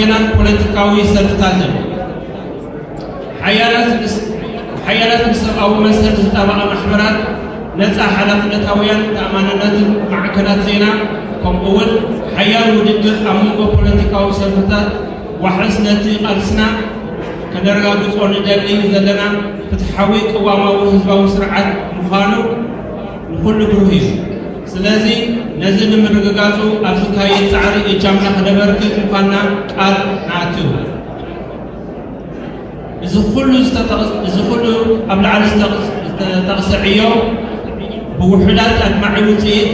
ዜናን ፖለቲካዊ ሰልፍታትን ሓያላት ምስ-፣ ሓያላት ንሰብኣዊ መሰል ዝጣበቓ ማሕበራት ነጻ ሓላፍነታውያን ተኣማንነትን ማዕከናት ዜና ከምኡ እውን ሓያል ውድድር ኣብ መንጎ ፖለቲካዊ ሰልፍታት ዋሕስ ነቲ ቃልስና ከነረጋግጾ ንደሊ ዘለና ፍትሓዊ ቅዋማዊ ህዝባዊ ስርዓት ምዃኑ ንኹሉ ብሩህ እዩ። ስለዚ ነዚ ንምርግጋጹ ኣብ ዝካየድ ጻዕሪ እጃምና ከነበርክት ምዃንና ቃል ንኣቱ። እዚ ኩሉ ዝተጠቕስ-፣ እዚ ኩሉ ኣብ ላዕሊ ዝተጠቕስ-፣ ዝተጠቕሰ ዕዮ ብውሑዳት ኣድማዒ ውጽኢት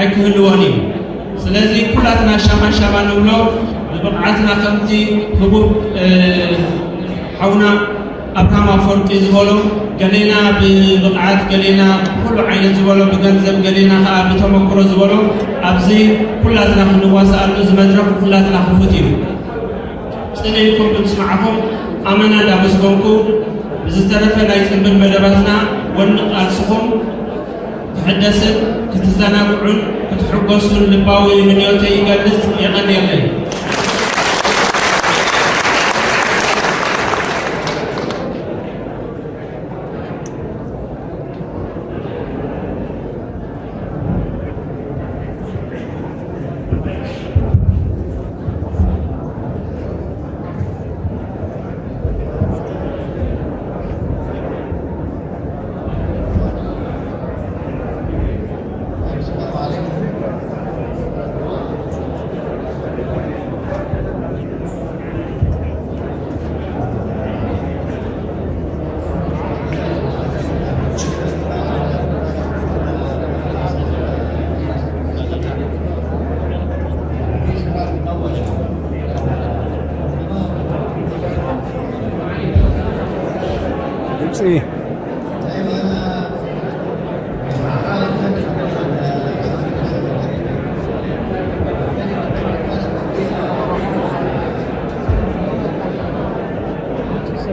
ኣይክህልዎን እዩ። ስለዚ ኩላትና ሻማ ሻማ ንብሎ ብብቕዓትና ከምቲ ህቡብ፣ እ፣ ሓውና ኣብርሃም ኣፈወርቂ ዝበሎ፣ ገሌና ብብቕዓት፣ ገሌና ብኩሉ ዓይነት ዝበሎ፣ ብገንዘብ፣ ገሌና ከኣ ብተመክሮ ዝበሎ፣ ኣብዚ ኩላትና ክንዋስኣሉ እዚ መድረኽ ኩላትና ክፉት እዩ። ጽን ኢልኩም ብምስማዕኹም ኣመና እንዳመስገንኩ፣ ብዝተረፈ ናይ ጽንብል መደባትና ወኒ ቃልስኹም ክሕደስን ክትዘናግዑን ክትሕጎሱን ልባዊ ምንዮተይ ይገልጽ። የቐንየለይ።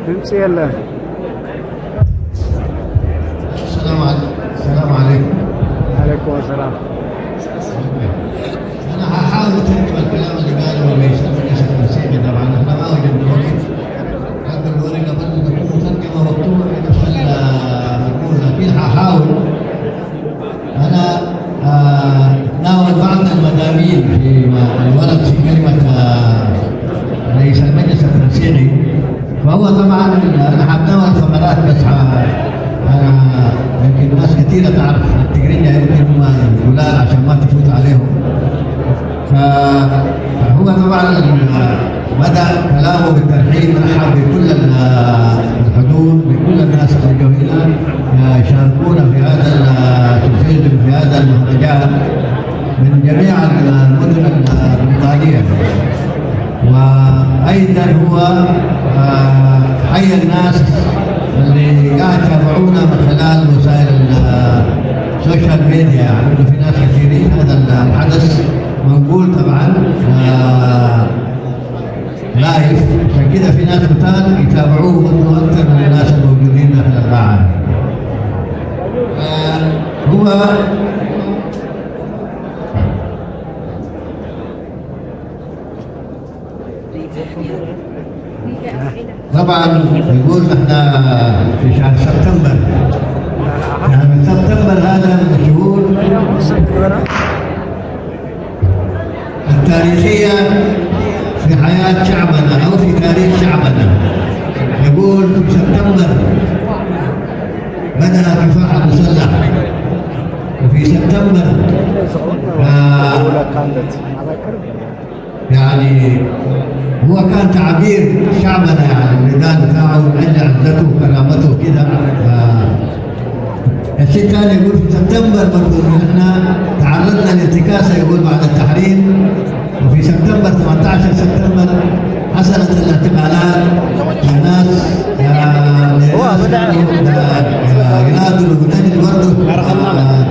ድምፂ የለን። السلام عليكم. السلام عليكم. عليكم السلام. أنا هحاول أترجم الكلام اللي قاله الرئيس المجلس التنسيقي. طبعًا إحنا ما وجدنا وقت. حق الورقة برضه تكون مترجمة مكتوبة في نفس المضمون، لكن هحاول. أنا، آه، أتناول بعض المضامين في الورق في كلمة، آه، رئيس المجلس التنسيقي. فهو طبعًا أنا حتناول فقرات بس ح-، أنا يمكن ناس كثيرة تعرف التقرينيا، يمكن هم القلال عشان ما تفوت عليهم. فهو طبعًا بدأ كلامه بالترحيب، رحب بكل ال-، الحضور، بكل الناس اللي جو هنا يشاركونا في هذا ال-، في هذا المهرجان من جميع المدن البريطانية. وأيضًا هو، آه، حيا الناس اللي قاعد يتابعونا من خلال وسائل ال-، السوشيال ميديا، يعني إنه في ناس كثيرين هذا الحدث منقول طبعًا، آه، لايف، عشان كده في ناس كتار يتابعوه برضه أكثر من الناس الموجودين داخل المعهد. آه، هو طبعًا يقول احنا في شهر سبتمبر، يعني سبتمبر هذا من الشهور التاريخية في حياة شعبنا أو في تاريخ شعبنا. يقول في سبتمبر بدأ الكفاح المسلح، وفي سبتمبر، آه، يعني هو كان تعبير شعبنا، يعني النداء بتاعه من أجل عزته وكرامته وكده. ف-، الشيء الثاني يقول في سبتمبر برضه إن إحنا تعرضنا لانتكاسة، يقول بعد التحرير، وفي سبتمبر، ثمانية عشر سبتمبر، حصلت الاعتقالات والناس، آه، لناس كانوا، آه، يناضلوا من أجل برضه، آه،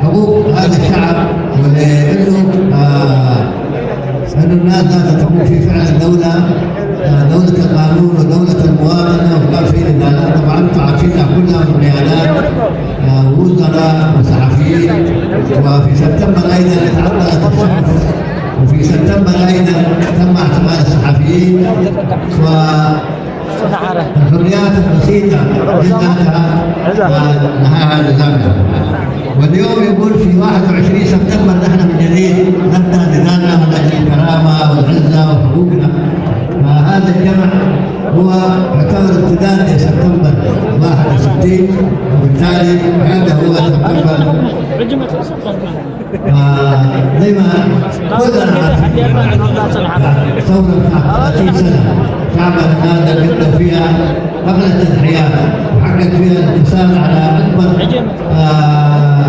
حقوق هذا الشعب، ولأنه، آه، أن الناس لا تترك في فعل الدولة، آه، دولة القانون ودولة المواطنة، وكان في نضالات. طبعًا أنتم عارفينها كلها من قيادات، آه، وزراء وصحفيين. وفي سبتمبر أيضًا تعرضت الشمس وفي سبتمبر أيضًا تم اعتقال الصحفيين والحريات البسيطة لذاتها نهاها نظامها. واليوم يقول في واحد وعشرين سبتمبر نحن من جديد نبدأ نضالنا من أجل الكرامة والعزة وحقوقنا. فهذا الجمع هو يعتبر امتداد لسبتمبر واحد وستين، وبالتالي هذا هو سبتمبر. آه، زي ما كلنا عارفين، ثورة بتاعت ثلاثين سنة شعبنا هذا قدم فيها أغلى التضحيات، وحقق فيها الانتصار على أكبر، آه،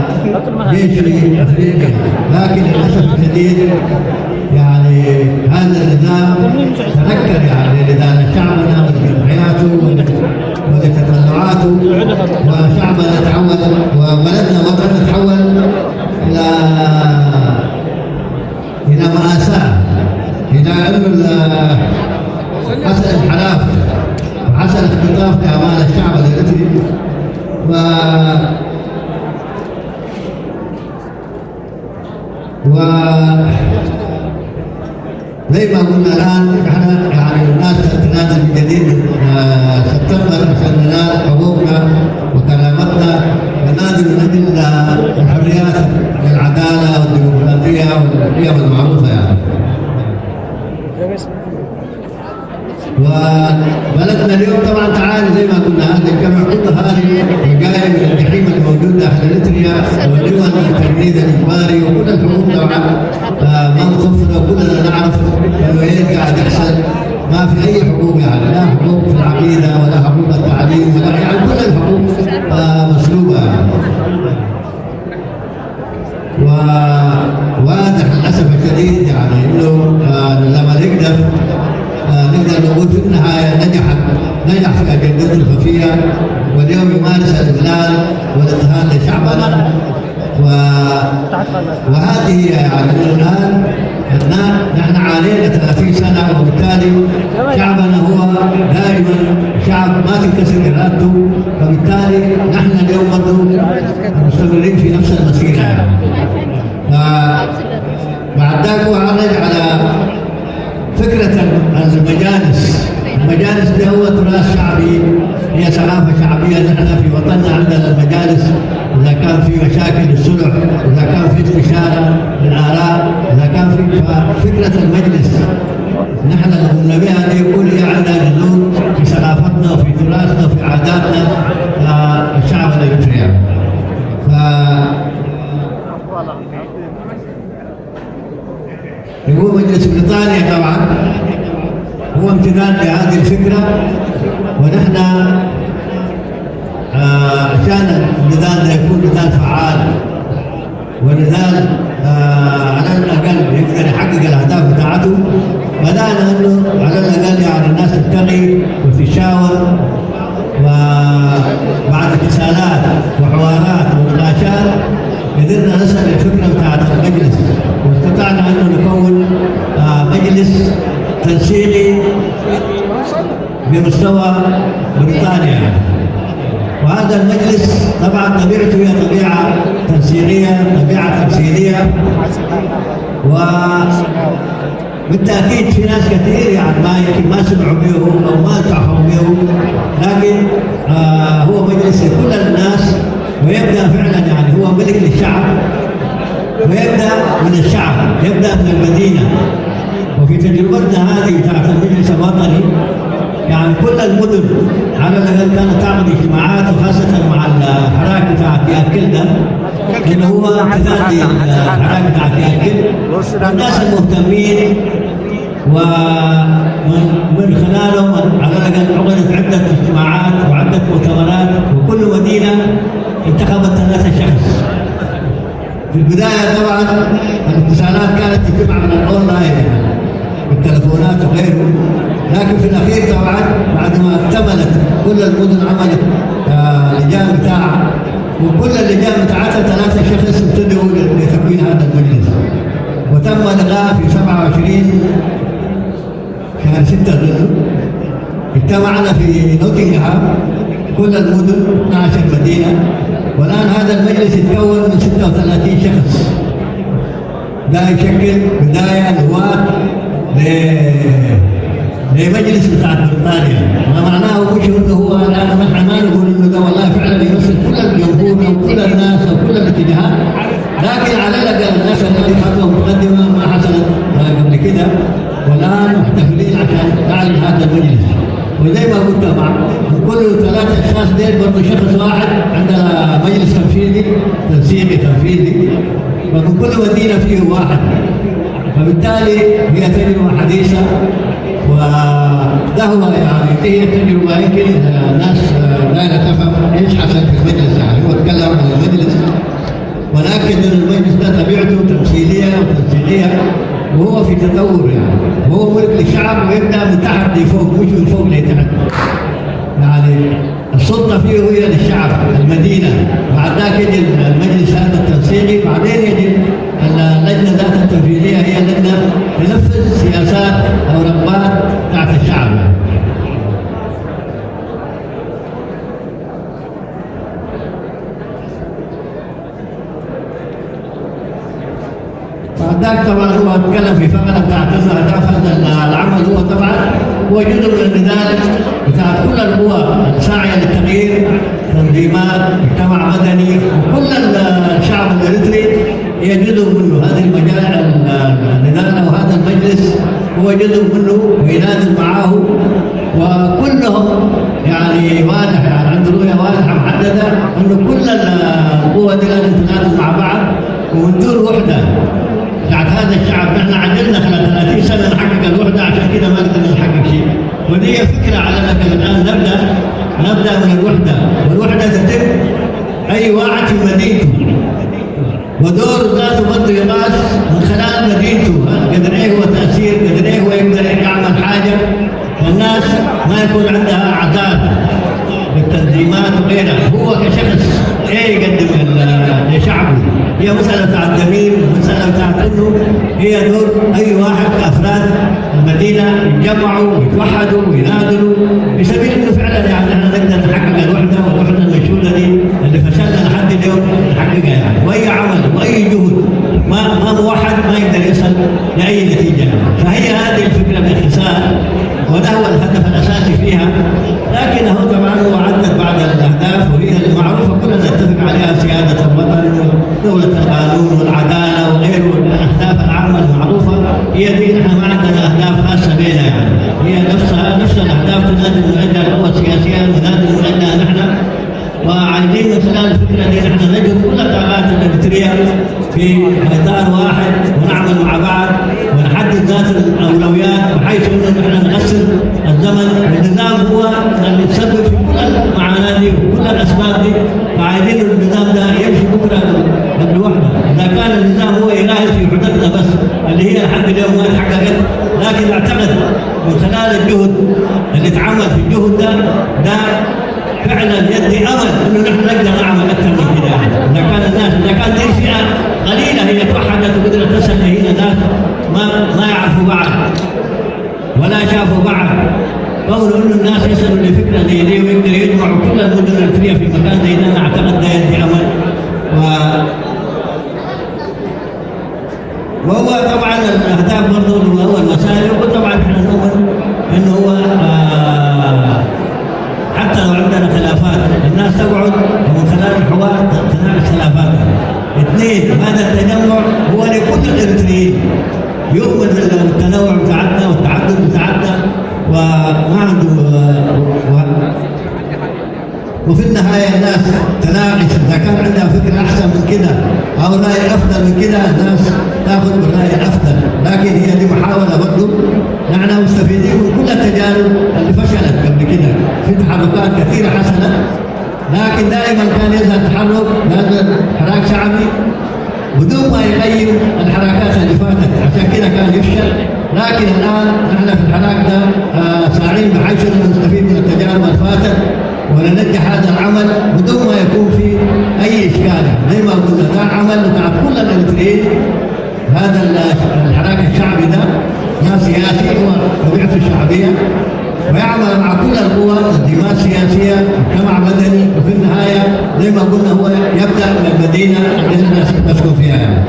جيش في أفريقيا. لكن للأسف الشديد، يعني، هذا النظام تنكر، يعني، لدى شعبنا ولجمعياته ول-، ولتطلعاته، وشعبنا تحول، وبلدنا وطننا تحول إلى، إلى مأساة، إلى أنه ال-، حصل انحراف وحصل اختطاف لأموال الشعب الإريتري. و و زي ما قلنا الآن، احنا يعني الناس تنادي من جديد، آه، سبتمبر عشان ننال حقوقنا وكرامتنا، وننادي من أجل، آه، الحريات والعدالة والديمقراطية والقيم المعروفة يعني. وبلدنا اليوم طبعًا تعاني زي ما قلنا، هذا الجمع كله هاري وجاي من الجحيم الموجود داخل إريتريا، واللي هو التجنيد الإجباري وكل الحقوق طبعًا، آه، ما متوفرة، وكلنا نعرف إنه إيه قاعد يحصل. ما في أي حقوق، يعني، لا حقوق في العقيدة، ولا حقوق التعليم، ولا، يعني، كل الحقوق، آه، مسلوبة، يعني. وواضح للأسف الشديد، يعني، إنه، آه، لما نقدر، آه، نقدر نقول في النهاية نجحت، نجح في أجندته الخفية، واليوم يمارس الإذلال والاضطهاد لشعبنا. و-، وهذه، يعني، الآن أبناء، نحن عانينا ثلاثين سنة، وبالتالي شعبنا هو دائمًا شعب ما تنكسر إرادته، فبالتالي نحن اليوم برضو مستمرين في نفس المسيرة. ف-، بعد ذاك هو عرج على فكرة المجالس. المجالس ده هو تراث شعبي، هي ثقافة شعبية. نحن في وطننا عندنا المجالس، إذا كان في مشاكل الصلح، إذا كان في استشارة للآراء، إذا كان في، ففكرة المجلس نحن اللي قمنا بها دي كل هي عندها جذور في ثقافتنا وفي تراثنا وفي عاداتنا، آه، الشعب الإريتري. ف هو مجلس بريطانيا طبعًا هو امتداد لهذه الفكرة، ونحن، آه، عشان النضال ده يكون نضال فعال ونضال، آه، على الأقل يقدر يحقق الأهداف بتاعته، بدأنا إنه على الأقل، يعني، الناس تلتقي وتتشاور، وبعد اتصالات وحوارات ونقاشات قدرنا نصل للفكرة بتاعت المجلس، واستطعنا إنه نكون، آه، مجلس تنسيقي بمستوى بريطانيا. وهذا المجلس طبعًا طبيعته هي طبيعة تنسيقية، طبيعة تمثيلية، و بالتأكيد في ناس كثير، يعني، ما يمكن ما سمعوا بيهم أو ما التحقوا بيهم، لكن، آه، هو مجلس لكل الناس، ويبدأ فعلًا، يعني، هو ملك للشعب، ويبدأ من الشعب، يبدأ من المدينة. وفي تجربتنا هذه بتاعت المجلس الوطني، يعني، كل المدن على الأقل كانت تعمل اجتماعات، وخاصة مع الحراك بتاع بيأكلنا، اللي هو امتداد للحراك بتاع بيأكل. الناس المهتمين، ومن، من خلالهم على الأقل عقدت عدة اجتماعات وعدة مؤتمرات، وكل مدينة انتخبت ثلاثة شخص. في البداية طبعًا الاتصالات كانت تتم عبر الأونلاين، بالتلفونات وغيره، لكن في الأخير طبعًا بعد ما اكتملت كل المدن عملت، آه، لجان بتاعها، وكل اللجان بتاعتها ثلاثة شخص ابتدوا لتكوين هذا المجلس، وتم لقاء في سبعة وعشرين شهر ستة أظن. اجتمعنا في نوتنغهام، كل المدن، اثنعش مدينة، والآن هذا المجلس يتكون من ستة وثلاثين شخص. ده يشكل بداية نواة ل- لمجلس بتاع بريطانيا. ما معناه مش إنه هو الآن، نحن ما نقول إنه ده والله فعلًا يمثل كل الجمهور أو كل الناس أو كل الاتجاهات، لكن على الأقل الناس الذي خطوة متقدمة ما حصلت قبل كده، والآن محتفلين عشان نعلن هذا المجلس. وزي ما قلت، مع كل ثلاثة أشخاص ديل برضه شخص واحد عندنا مجلس تنفيذي، تنسيقي تنفيذي، ومن كل مدينة فيه واحد. فبالتالي هي تجربة حديثة، وده هو يعني هي تجربة يمكن الناس دايرة تفهم إيش حصل في المجلس. يعني هو اتكلم عن المجلس، ونأكد أن المجلس ده طبيعته تمثيلية وتنسيقية، وهو في تطور يعني، وهو ملك للشعب، ويبدأ من تحت لفوق مش من فوق لتحت. يعني السلطة فيه هي للشعب، المدينة، بعد ذاك يجي المجلس هذا التنسيقي، بعدين يجي اللجنة ذات التنفيذية، هي لجنة تنفذ سياسات أو رغبات بتاعت الشعب. بعد ذاك طبعًا هو اتكلم في فقرة بتاعت إنه أهداف هذا العمل، هو طبعًا هو جزء من النضال بتاعت كل القوى الساعية للتغيير، تنظيمات، مجتمع مدني، وكل الشعب الإريتري هي جزء منه. هذه المجال، النضال أو هذا المجلس هو جزء منه ويناضل معاه، وكلهم يعني واضح، يعني عنده رؤية واضحة محددة إنه كل القوة دي لازم تناضل مع بعض ومن دون وحدة بتاعت هذا الشعب. نحن عجزنا خلال ثلاثين سنة نحقق الوحدة، عشان كده ما قدرنا نحقق شيء. ودي فكرة على أنك الآن نبدأ، نبدأ من الوحدة، والوحدة تتم أي واحد في مدينته، ودور ذاته برضه يقاس من خلال مدينته، ها؟ قدر إيه هو تأثير، قدر إيه هو يقدر يعمل حاجة، والناس ما يكون عندها أعذار بالتنظيمات وغيرها. هو كشخص إيه يقدم ال- لشعبه؟ هي مسألة بتاعت ضمير، مسألة بتاعت إنه هي دور أي واحد كأفراد المدينة يتجمعوا ويتوحدوا ويناضلوا في سبيل إنه فعلًا يعني إحنا نقدر نحقق الوحدة، والوحدة المشهودة دي اللي فشلنا لحد اليوم نحققها يعني. وأي عمل وأي جهد ما ما موحد ما يقدر يصل لأي نتيجة. فهي هذه الفكرة باختصار، وده هو الهدف الأساسي فيها. لكن هو طبعًا هو عدد بعض الأهداف، وهي المعروفة كلنا نتفق عليها: سيادة الوطن، دولة القانون، والعدالة، وغيره من الأهداف العامة المعروفة. هي دي، نحن ما عندنا أهداف خاصة بينا يعني، هي نفسها نفس الأهداف تنادي من أجلها القوى السياسية، تنادي من أجلها نحن. وعايزين من خلال الفكرة دي نحن نجد كل الطاقات الإريترية في إطار واحد، ونعمل مع بعض، ونحدد ذات الأولويات، بحيث إنه نحن نقسم الزمن. النظام هو اللي يسبب في كل المعاناة دي وكل الأسباب دي، فعايزين النظام ده يمشي بكرة قبل وحدة. إذا كان النظام هو يراهن في حدودنا بس، اللي هي لحد اليوم ما اتحققت، لكن أعتقد من خلال الجهد اللي اتعمل في الجهد ده، ده فعلًا يدي أمل إنه نحن نقدر نعمل أكثر من كده. إذا كان الناس، إذا كان دي فئة قليلة هي توحدت وقدرت تصل لهنا، ناس ما، ما يعرفوا بعض ولا شافوا بعض، كون إنه الناس يصلوا لفكرة زي دي ويقدروا يجمعوا كل المدن الإريترية في مكان زي ده، أنا أعتقد ده يدي أمل. و وهو طبعًا الأهداف برضه اللي هو الوسائل، وطبعًا إحنا نؤمن إنه هو، آه، حتى لو عندنا خلافات، الناس تقعد ومن خلال الحوار تناقش خلافاتها. اثنين، هذا التجمع هو لكل الإريتريين، يؤمن بالتنوع بتاعتنا والتعدد بتاعتنا، وما عنده، آه، و- وفي النهاية الناس تناقش، إذا كان عندها فكرة أحسن من كده أو رأي أفضل من كده، الناس تاخذ بالرأي الأفضل. لكن هي دي محاولة برضو، نحن مستفيدين من كل التجارب اللي فشلت قبل كده، في تحركات كثيرة حصلت، لكن دائمًا كان يظهر تحرك، يظهر حراك شعبي بدون ما يقيم الحركات اللي فاتت، عشان كده كان يفشل. لكن الآن نحن في الحراك ده، آه، ساعين بحيث إنه نستفيد من التجارب اللي فاتت وننجح هذا العمل بدون ما يكون في أي إشكال. زي ما قلنا، ده عمل بتاع كل الإريتريين. هذا ال- الحراك الشعبي ده ما سياسي، هو طبيعته شعبية، ويعمل مع كل القوى، تنظيمات سياسية، مجتمع مدني، وفي النهاية زي ما قلنا هو يبدأ من المدينة اللي احنا نسكن فيها يعني.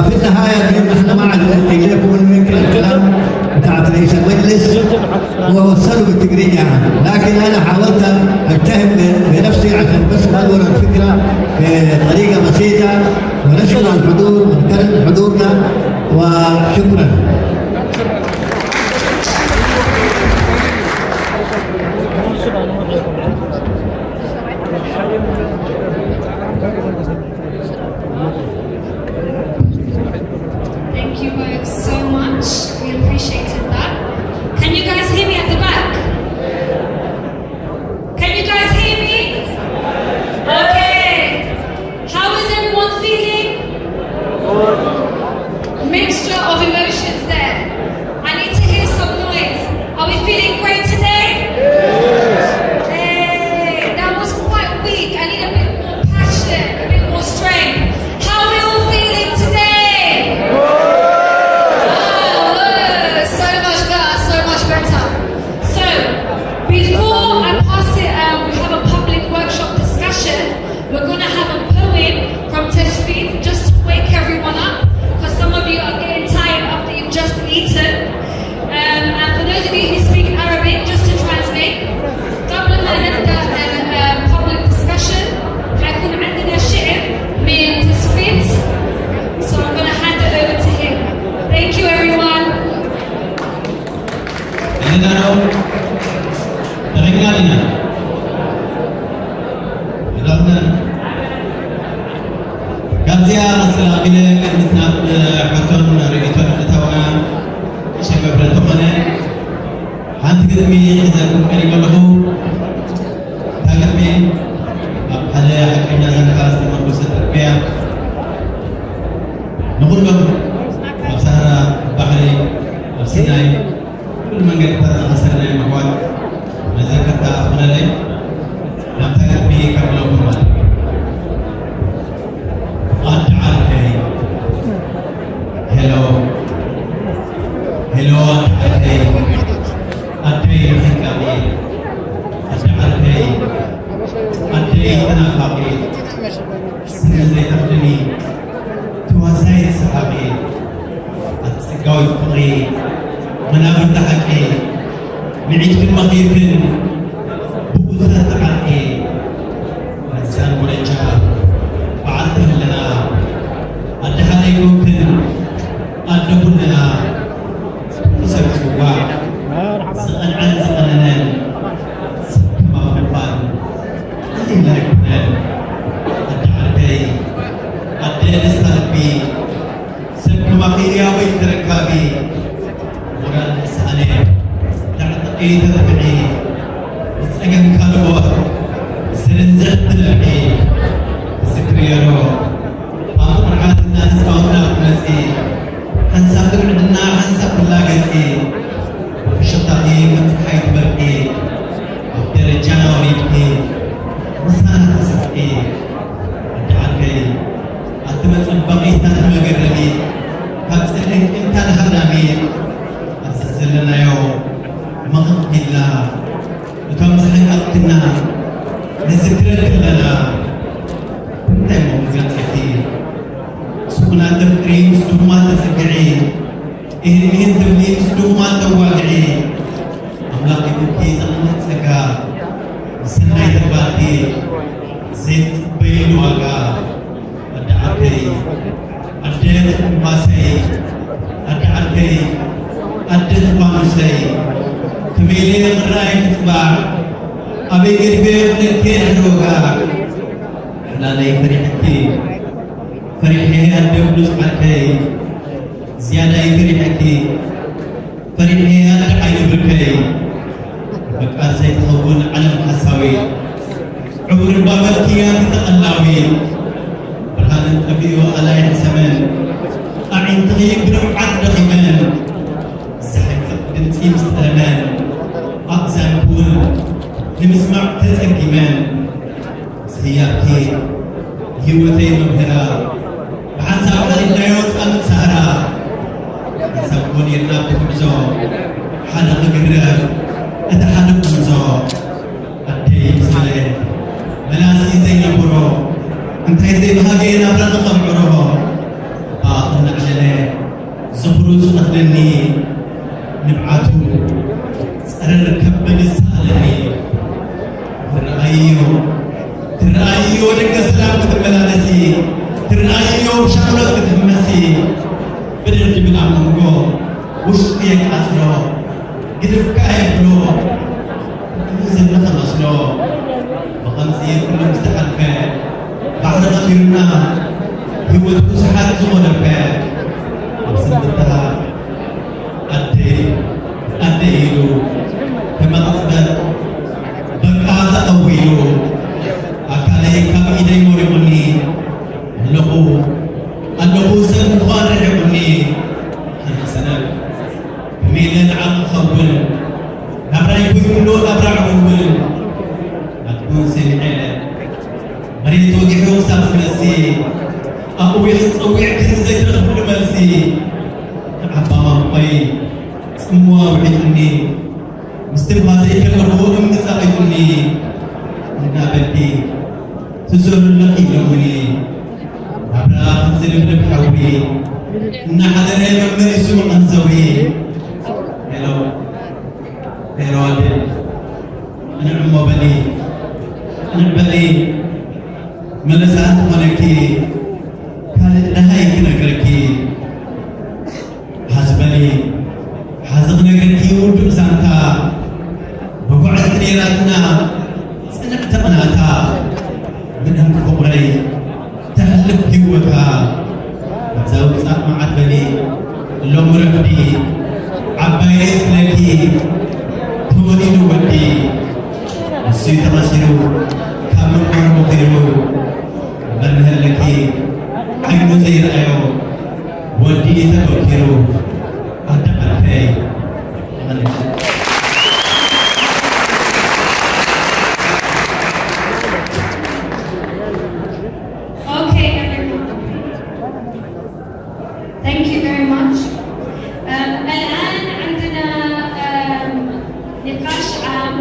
في النهاية اليوم نحن ما عاد نلقي لكم إنه يمكن الكلام بتاعت رئيس المجلس ووصلوا بالتقرير يعني. لكن أنا حاولت أجتهد بنفسي عشان بس أدور الفكرة بطريقة بسيطة، ونشكر الحضور ونكرم حضورنا، وشكرا. Thank you both so much. We appreciated that. Can you guys hear me at the back? Can you guys hear me? Okay. How is everyone feeling? Mixture of emotions there. I need to hear some noise. Are we feeling great today? Hey, that was quite weak. I need a bit more passion, a bit more strength. How are we all feeling today? Oh, so much better, so much better. So, before I pass it, um, we have a public workshop discussion. We're going to have a poem from Tesfit just to wake everyone up, because some of you are getting tired after you've just eaten. Um, and for those of you who speak Arabic, just to translate, قبل ما نبدأ ال- ال- public discussion، حيكون عندنا شعر من تسفيت. So I'm going to hand it over to him. Thank you, everyone. Ini dano, dagingnya dina. Dagingnya. Gabzia masalah bila kita nak hotun ribitun atawa syabab bertohane. Hanti kita mi kita kum kali malahu. Tanggapi. Ada hakimnya zangka sama pusat terpia. Nukun bang. Masalah bahari. Masinai. ኩሉ መንገድታት ዝኸሰርናዮም ኣሕዋት መዘከርታ ዝኾነለይ ናብታ ልቢ ከምለኹም ማለት እዩ። ኣደ ዓርከይ ሄሎ ሄሎ ኣደ ዓርከይ ኣደይ ምሕቃቂ ኣደ ዓርከይ ኣደይ ተናፋቂ ስነ ዘይተኽድኒ ተዋሳይት ሰሓቂ ኣጸጋዊት ፍቕሪ መናብርቲ ሓቂ ምዒድክን መኺርክን ብኡዘር ተዓርቂ ረዛን ወረጃ በዓልቲ ህልና ኣደ ሓደይ ኮንክን ኣደ ኩልና ሰብ ጽዋዕ ዝቐንዐን ዝቐነነን ሰብ ከማኺ ምዃን ቀሊል ኣይኮነን ኣደ ዓርከይ ኣደ ደስታ ልቢ ሰብ ከማኺ ያበይ ተረካቢ ሞራል ንስኣነ ተዕጥቂ ተትብዒ ዝጸገምካ ልቦት ዝርንዝዕ ትነብዒ ትዝክርዮ ዶ ኣብ መርዓትና ተጻወትና ክትመጺ ሓንሳብ ትብዕድና ሓንሳብ ትላገጺ ብፍሽኽታኺ ከም ጸሓይ ትበርቂ ኣብ ደረጃና ወሪድኪ ምሳና ተሳዕቂ ኣደ ዓርከይ ኣቲ መጸበቒ ኣቲ መገረሚ ካብ ጽልኢ ቂምታ ንሃዳሚ ኣብዚ ዘለናዮ መኸኽ ኢልና እቶም ዝሓቀቕክና ንዝክረኪ ኣለና እንታይ እሞ ክንገልጸኪ ስኹናት ተፍቅሪ ምስ ድኹማት ተጸግዒ እህን እህን ትብሊ ምስ ድኹማት ተዋግዒ ኣምላኽ ይኩኪ ዘቕምጥ ጸጋ ንሰናይ ተግባርኪ ዘይትጽበይሉ ዋጋ ኣደ ዓርከይ ኣደ ትንፋሰይ ኣደ ዓርከይ ኣደ ትፋኑሰይ ከመይ ኢለ ክረኣየኪ ጽባሕ ኣበይ ገዲፈዮ ክብለኪ ድሕሪ ወጋሕ ሕላለይ ፈሪሐኪ ፈሪሐ ኣደ ብሉጽ ዓርከይ ዝያዳ ይፈሪሐኪ ፈሪሐ ኣደ ዓይኒ ብርከይ ምፍቃር ዘይትኸውን ዓለም ሓሳዊት ዕውር እባ በልኪ ኣንቲ ተቐላዊት ብርሃንን ጠፊኡ ኣላይን ሰመን ኣዒንትኺ ብንብዓት ደኺመን ዝሕንፍቕ ድምጺ ምስ ጠለመን ኣእዛንኪ እውን ንምስማዕ ተጸጊመን ሰያብቲ ህይወተይ መምህራ ብሓንሳብ ሓሊፍናዮ ጻምእ ሳህራ ሓንሳብ ኮን የላ ብጉዕዞ ሓደ ክግረፍ እቲ ሓደ ክምዞ ኣደይ ምስ መለየት መላሲ ዘይነበሮ እንታይ ዘይበሃገ ናብራ ክቐምዕሮ እናዕለለ ዝኽሩ ዝቐትለኒ ንብዓቱ ጸረር ከብል ዝሰኣለኒ ትረኣዮ ትረኣዮ ደገ ሰላም ክትመላለሲ ትረኣዮ ሻቕሎት ክትህመሲ ብድርድብል ኣብ መንጎ ውሽጢ የቃጽሎ ግድፍካ የብሎ ዘለ ከመስሎ ብኸምዚ ኩሉ ዝተሓልፈ ባሕሪ ቀቢርና ህይወት ብዙሓት ዝወደፈ ኣብ ስንብታ ኣደይ ኣደይ ኢሉ ከመቕጽበት በቃ ተቐዊሉ ኣካለይ ካብ ኢደይ ወሪቑኒ ኣለኹ ኣለኹ ሰብ ምዃን ርሒቑኒ ኣነ ሰነፍ ከመይ ኢለ ንዓኺ ክኸውን ናብራይ ኮይኑ ኣሎ ናብራ ዕውል ኣድጉን ሰሚዐ መሬት ወጊሑ ክሳብ ዝመሲ ኣእዊኽ ጸዊዕክን ዘይትረኽብሉ መልሲ ንዓባ ማንቆይ ጽምዋ ውሒጡኒ ምስትንፋሰይ ከለኹ እምኒ ጸቒጡኒ እናበልኪ ትዞሪ ኣለኺ ኢሎምኒ ናብራ ከም ዝልብልብ ሓዊ እናሓደረ መመሊሱ መቐንዘዊ ሄሎ ሄሎ ኣደ ቅንዕ እሞ በሊ ቅንዕ በሊ መለሳ እንተኾነኪ ካልእ ደሃይ ክነግረኪ ሓዚ በሊ ሓዚ ክነግረኪ ውዱእ ዛንታ መጓዕዝቲ ነይራትና ጽንዕቲ ቅናታ ምእንቲ ፍቕረይ ተሕልፍ ህይወታ ኣብዛ ውጻእ መዓት በሊ ሎም ረፍዲ ዓባየይ ዝብለኪ ተወሊዱ ወዲ ንሱ ተቐሲሩ ካብ ምንባር ምኺሩ እምበር ንህለኪ ዓይኑ ዘይረኣዮ ወዲ ተበኪሩ ኣደ ዓርከይ የቐንየልና። Okay, everyone. Thank you very much. Um, الآن عندنا um, نقاش عام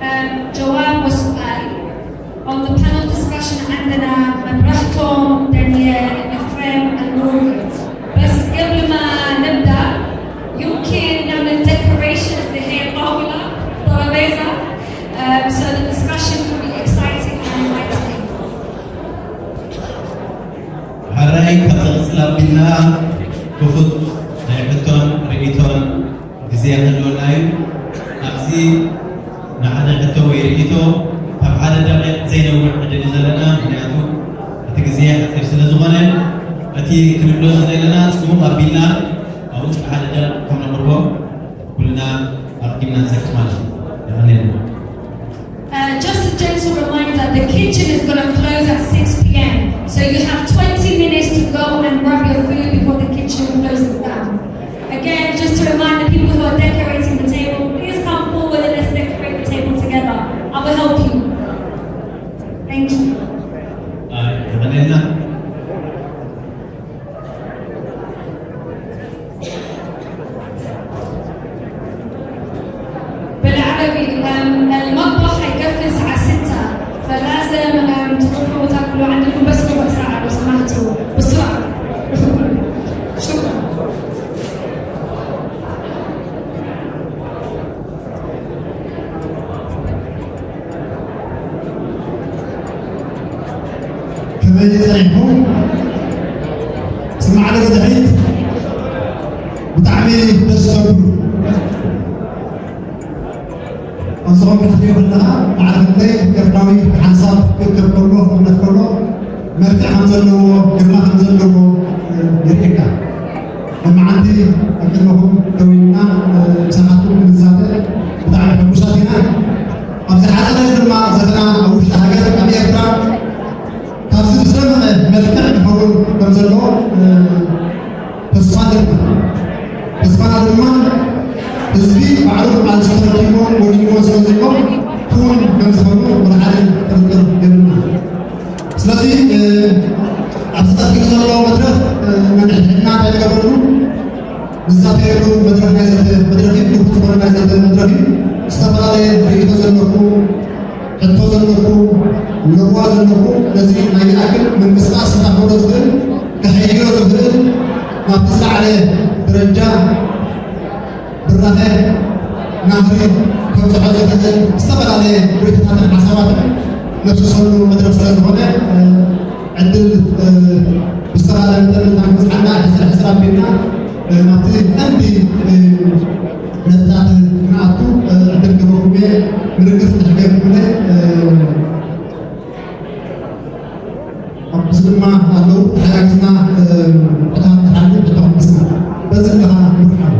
um, جواب وسؤال. On the panel discussion عندنا مبرهتوم دانيال إفريم النور. بس قبل ما نبدأ يمكن نعمل decorations لهي الطاولة ترابيزة. Um, so the discussion will be exciting and enlightening. ሕራይ ካብ ዝቕፅል ኣቢልና ክፉት ናይ ሕቶን ርእይቶን ግዜ ክህልወና እዩ። ኣብዚ ንሓደ ሕቶ ወይ ርእይቶ ካብ ሓደ ደቂቕ ዘይነውሕ ዕድል እዩ ዘለና። ምክንያቱ እቲ ግዜ ሓፂር ስለ ዝኾነ እቲ ክንብሎ ዝኽእለና ፅቡቕ ኣቢልና ኣብ ውሽጢ ሓደ ደቂቕ ከም ነቕርቦ ኩልና ኣቕዲምና ንሰክፍ ማለት እዩ። የቐንየልና። Uh, just a gentle reminder, the kitchen is going to close at six p.m. So you have twenty minutes to go and grab your food before the kitchen closes down. Again, just to remind the people who are decorating the table, please come forward and let's decorate the table together. I will help you. Thank you. የቐንየልና። بالعربي المطبخ حيقفل الساعة ستة، فلازم تروحوا تاكلوا عندكم بس ربع ساعة لو سمحتوا، بسرعة. شكرا. ከመይ ጸኒሕኩም? ስማዕ ዶ ብድሕሪት? ብጣዕሚ ደስ ዘብሉ። ከምስኹም ክትሪኡ ከለኻ፣ በዓል ክንደይ ኤርትራዊ ሓንሳብ ክእከብ ከሎ፣ ክእምት ከሎ፣ መልክዕ ከም ዘለዎ፣ ግርማ ከም ዘለዎ ይርእየካ። ሎማዓንቲ ኣብ ቅድመኹም ደው ኢልና ምሳኻትኩም ንዛተ ብጣዕሚ ሕጉሳት ኢና። ኣብ ዝሓፀረ ድማ ዘተና ኣብ ውሽጢ ሃገር ኣብ ኤርትራ ካብዚ ብዝደመቐ መልክዕ ክኸውን ከም ዘለዎ ተስፋ ኣለና። ተስፋና ድማ ህዝቢ ባዕሉ ቃልሱ ተረኪቦ ወዲሞ ስለ ዘሎ ክውን ከም ዝኸውን ወላ ሓደ ጥርጥር የብልና። ስለዚ ኣብዚ ቀፂሉ ዘሎ መድረኽ ነንሕድሕድና እንታይ ንገብረሉ ንዛተየሉ መድረኽ ናይ ዘተ መድረኽ እዩ። ክፉት ዝኾነ ናይ ዘተ መድረኽ እዩ። ዝተፈላለየ ርእይቶ ዘለኩ ሕቶ ዘለኩ ለዋ ዘለኩ ነዚ ናይ ይኣክል ምንቅስቃስ ክዳኽሮ ዝኽእል ክሕይሎ ዝኽእል ናብቲ ዝለዓለ ደረጃ ብራኸ ናህሪ ከብፅሖ ዝኽእል ዝተፈላለየ ርእይቶታትን ሓሳባትን ነፍስሰሉ መድረኽ ስለ ዝኾነ ዕድል ብዝተኻለ መጠን እናምፅዓና ሕፅር ሕፅር ኣቢልና ናብቲ ቀንዲ ነጥብታት ክንኣቱ ዕድል ክህበኩም እየ። ምልክት ንሕገርኩምለ ኣብዚ ድማ ኣለዉ ተሓጋግዝና ዕታት ንሓሊ ዕጣኹም ምስና በዚ ኣለኻ ምርሓብ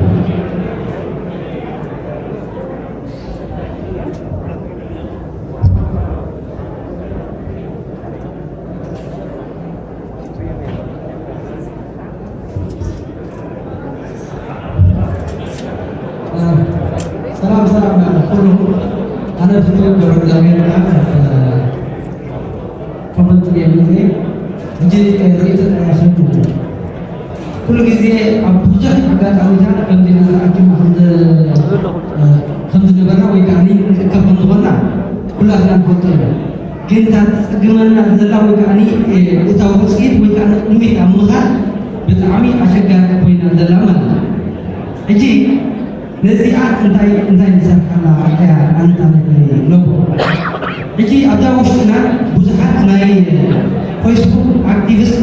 ሰላም ሰላም ኩሉ ኣነ ፍትው ገብረ እግዚኣብሔር ይበሃል። ኮመንት እየ መፅየ። ሕጂ ርእይቶ ጥራይ ኣይኮንኩን። ኩሉ ግዜ ኣብ ብዙሕ ኣጋጣሚታት ከምዚ እናተኣኪብና ከም ዘ- ከም ዝነበርና ወይ ከዓ ንእከብ ከም ዝኾንና ኩላትና ንፈልጦ ኢና። ግን እታ ትፅግመና ዘላ ወይ ከዓ እታ ውፅኢት ወይ ከዓ ንቅድሚት ኣብ ምኻድ ብጣዕሚ ኣሸጋሪ ኮይና ዘላ ማለት እዩ። ሕጂ ነዚኣ እንታይ እንታይ ንሰርሓላ እያ ኣንታ ነግሪ ነቦ። ሕጂ ኣብዛ ውሽጥና ብዙሓት ናይ ፌስቡክ ኣክቲቪስት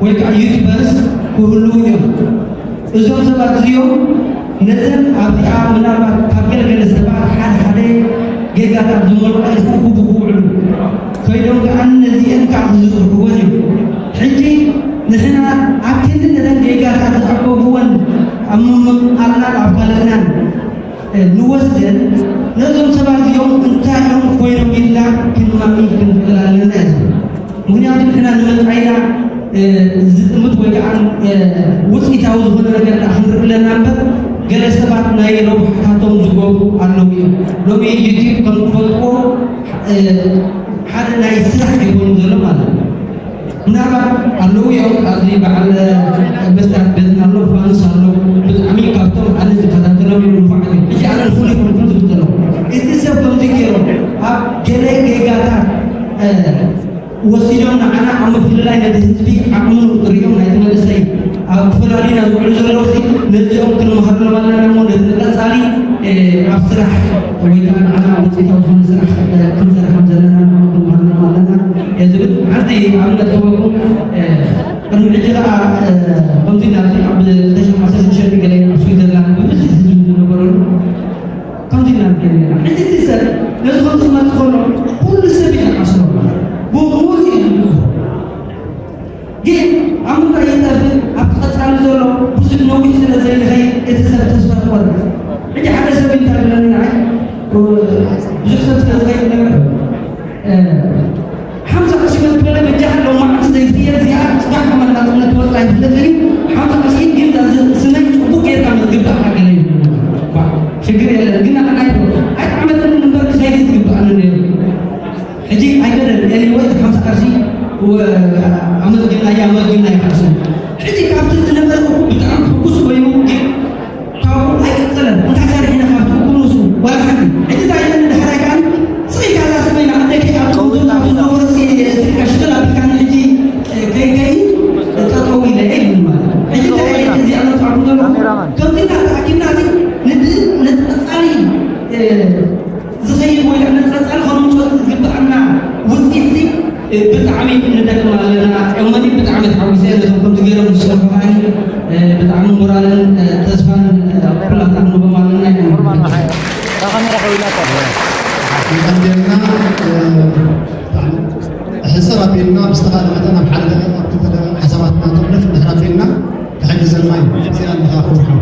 ወይ ከዓ ዩቱበርስ ክህልዉ እዮም። እዞም ሰባት እዚኦም ነዘን ኣብዚኣ ምናልባት ካብ ገለገለ ሰባት ሓደ ሓደ ጌጋታት ዝመልኦ ክውዕሉ ከይዶም ከዓ ነዚአን ከዓ ክዝርግሕወን እዮም። ሕጂ ንሕና ኣብ ክንዲ ነዘን ጌጋታት ዝኣከብወን ኣብ ምምቓልናን ኣብ ካልእናን ንወስደን ነዞም ሰባት እዚኦም እንታይ እዮም ኮይኖም ኢልና ክንማሚ ክንክእል ኣለና እዩ። ምክንያቱ ንሕና ንመፃኢና ዝጥምት ወይ ከዓ ውፅኢታዊ ዝኾነ ነገር ዳ ክንርኢ ኣለና እምበር ገለ ሰባት ናይ ረብሓታቶም ዝገብሩ ኣለዉ እዮም። ሎሚ ዩቲብ ከም ትፈልጥዎ ሓደ ናይ ስራሕ ኣይኮኑ ዘሎ ማለት እዩ። ምናልባት ኣለዉ እዮም ኣብዚ በዓል መስታት ቤትና ኣሎ ፋንስ ኣሎ ብጣዕሚ ካብቶም ኣነ ዝከታተሎም እዮም ንፉዓት እዮም። ሕጂ ኣነ ንፍሉይ ኮንኩን ዝብል ዘለኹ እቲ ሰብ ከምዚ ገይሮም ኣብ ገለ ጌጋታት ወሲዶም ንዓና ኣብ ምፍልላይ ነቲ ህዝቢ ዓቕሙ ሪኦም ናይቲ መንእሰይ ኣብ ፈላሊና ዝውዕሉ ዘለዉ ነዚኦም ክንመሃረሎም ኣለና እሞ ነቲ ንቐፃሊ ኣብ ስራሕ ወይ ከዓ ንዓና ውፅኢታዊ ዝኾነ ስራሕ ክንሰርሕ ከም ዘለና ንዕኦም ክንመሃረሎም ኣለና ዝብል ሓንቲ ኣብነት ክበኩም። ቅድሚ ሕጂ ከዓ ከምዚ ናብዚ ኣብ ክልተ ሽሕን ዓሰርተ ሽዱሽተን ገለ ኣብ ስዊዘርላንድ ብብዝሒ ህዝቢ ዝነበረሉ ከምዚ ኢና ንርኢ ነርና። ሕጂ እቲ ሰብ ነዚ ከምዚ ክመፅእ ከሎ ኩሉ ሰብ እዩ ዝዓስሎ ማለት እዩ። ብምሉእ እዩ ዝምልኮ። ግን ኣብ ምንታይ ይጠፍእ? ኣብቲ ቀፃሊ ዘሎ ብዙሕ ነዊሕ ስለ ዘይንኸይድ እቲ ሰብ ተስፋ ክቆርፅ። ሕጂ ሓደ ሰብ እንታይ ይብለኒ ንዓይ ብዙሕ ሰብ ስለ ዝኸይድ ነገር ሓምሳ ቅርሺ መትበለ በጃ ኣለዉ መዓልቲ ዘይትፍየድ እዚኣ ፅባሕ ካብ ናፅነት ትወፅእ ኣይፍለጥን እዩ። ሓምሳ ቅርሺ ግን እዛ ዝ- ስመይ ፅቡቅ ጌርካ መዝግብ ደኣ ሓገለ እዩ። ኳ፣ ሽግር የለን ግን ኣናይ ኣይጣዕመትን እምበር ክኸይድ ዝግብኣኒ ነይሩ። ሕጂ ኣይገደል ኤኒወይ ሓምሳ ቅርሺ ወ- ኣመዝጊብና እያ ኣመዝጊብና ይካሱ። ሕጂ ካብቲ ዝነበረ እኩ ብጣዕሚ ሕጉስ ኮይኑ ግን ካብኡ ኣይቀጸለን። እንታይ ሰሪሕና ካብቲ እኩ ንሱ ዋላ ሓንቲ። ሕጂ እንታይ ኢለን ንዳሕራይ ከኣ ስቕ ኢልካ እዛ ሰበይና ዓደይ ከይኣቱ ዝነበረ ስኢልካ ሽቅል ኣቢልካኒ ሕጂ ከይከይድ ጠጠው ኢለ እየ ይብል ማለት እዩ። ሕጂ እንታይ እየ እዚኣ መፅዓኩም ዘለኹ ከምዚና ተኣኪብና እዚ ነቲ ቀፃሊ ዝኸይድ ወይ ከዓ ነቲ ቀፃሊ ከነምፅኦ ዝግብኣና ውፅኢት እዚ ብጣዕሚ ንደክም ኣለና። እመኒ ብጣዕሚ ተሓጒሰ ነዞም ከምዚ ገይሮም ዝሰርሑ ከዓኒ ብጣዕሚ ሞራልን ተስፋን ኩላትና ክንህቦም ኣለና። ይቀንየልና። ሕፅር ኣቢልና ብዝተኻለ መጠን ኣብ ሓደ ደቂቕ ኣብ ክልተ ደቂቕ ሓሳባትና ጥርንፍ እንድሕር ኣቢልና ክሕግዘና እዩ። እዚኣ ኣለኻ ክቡር ሓው።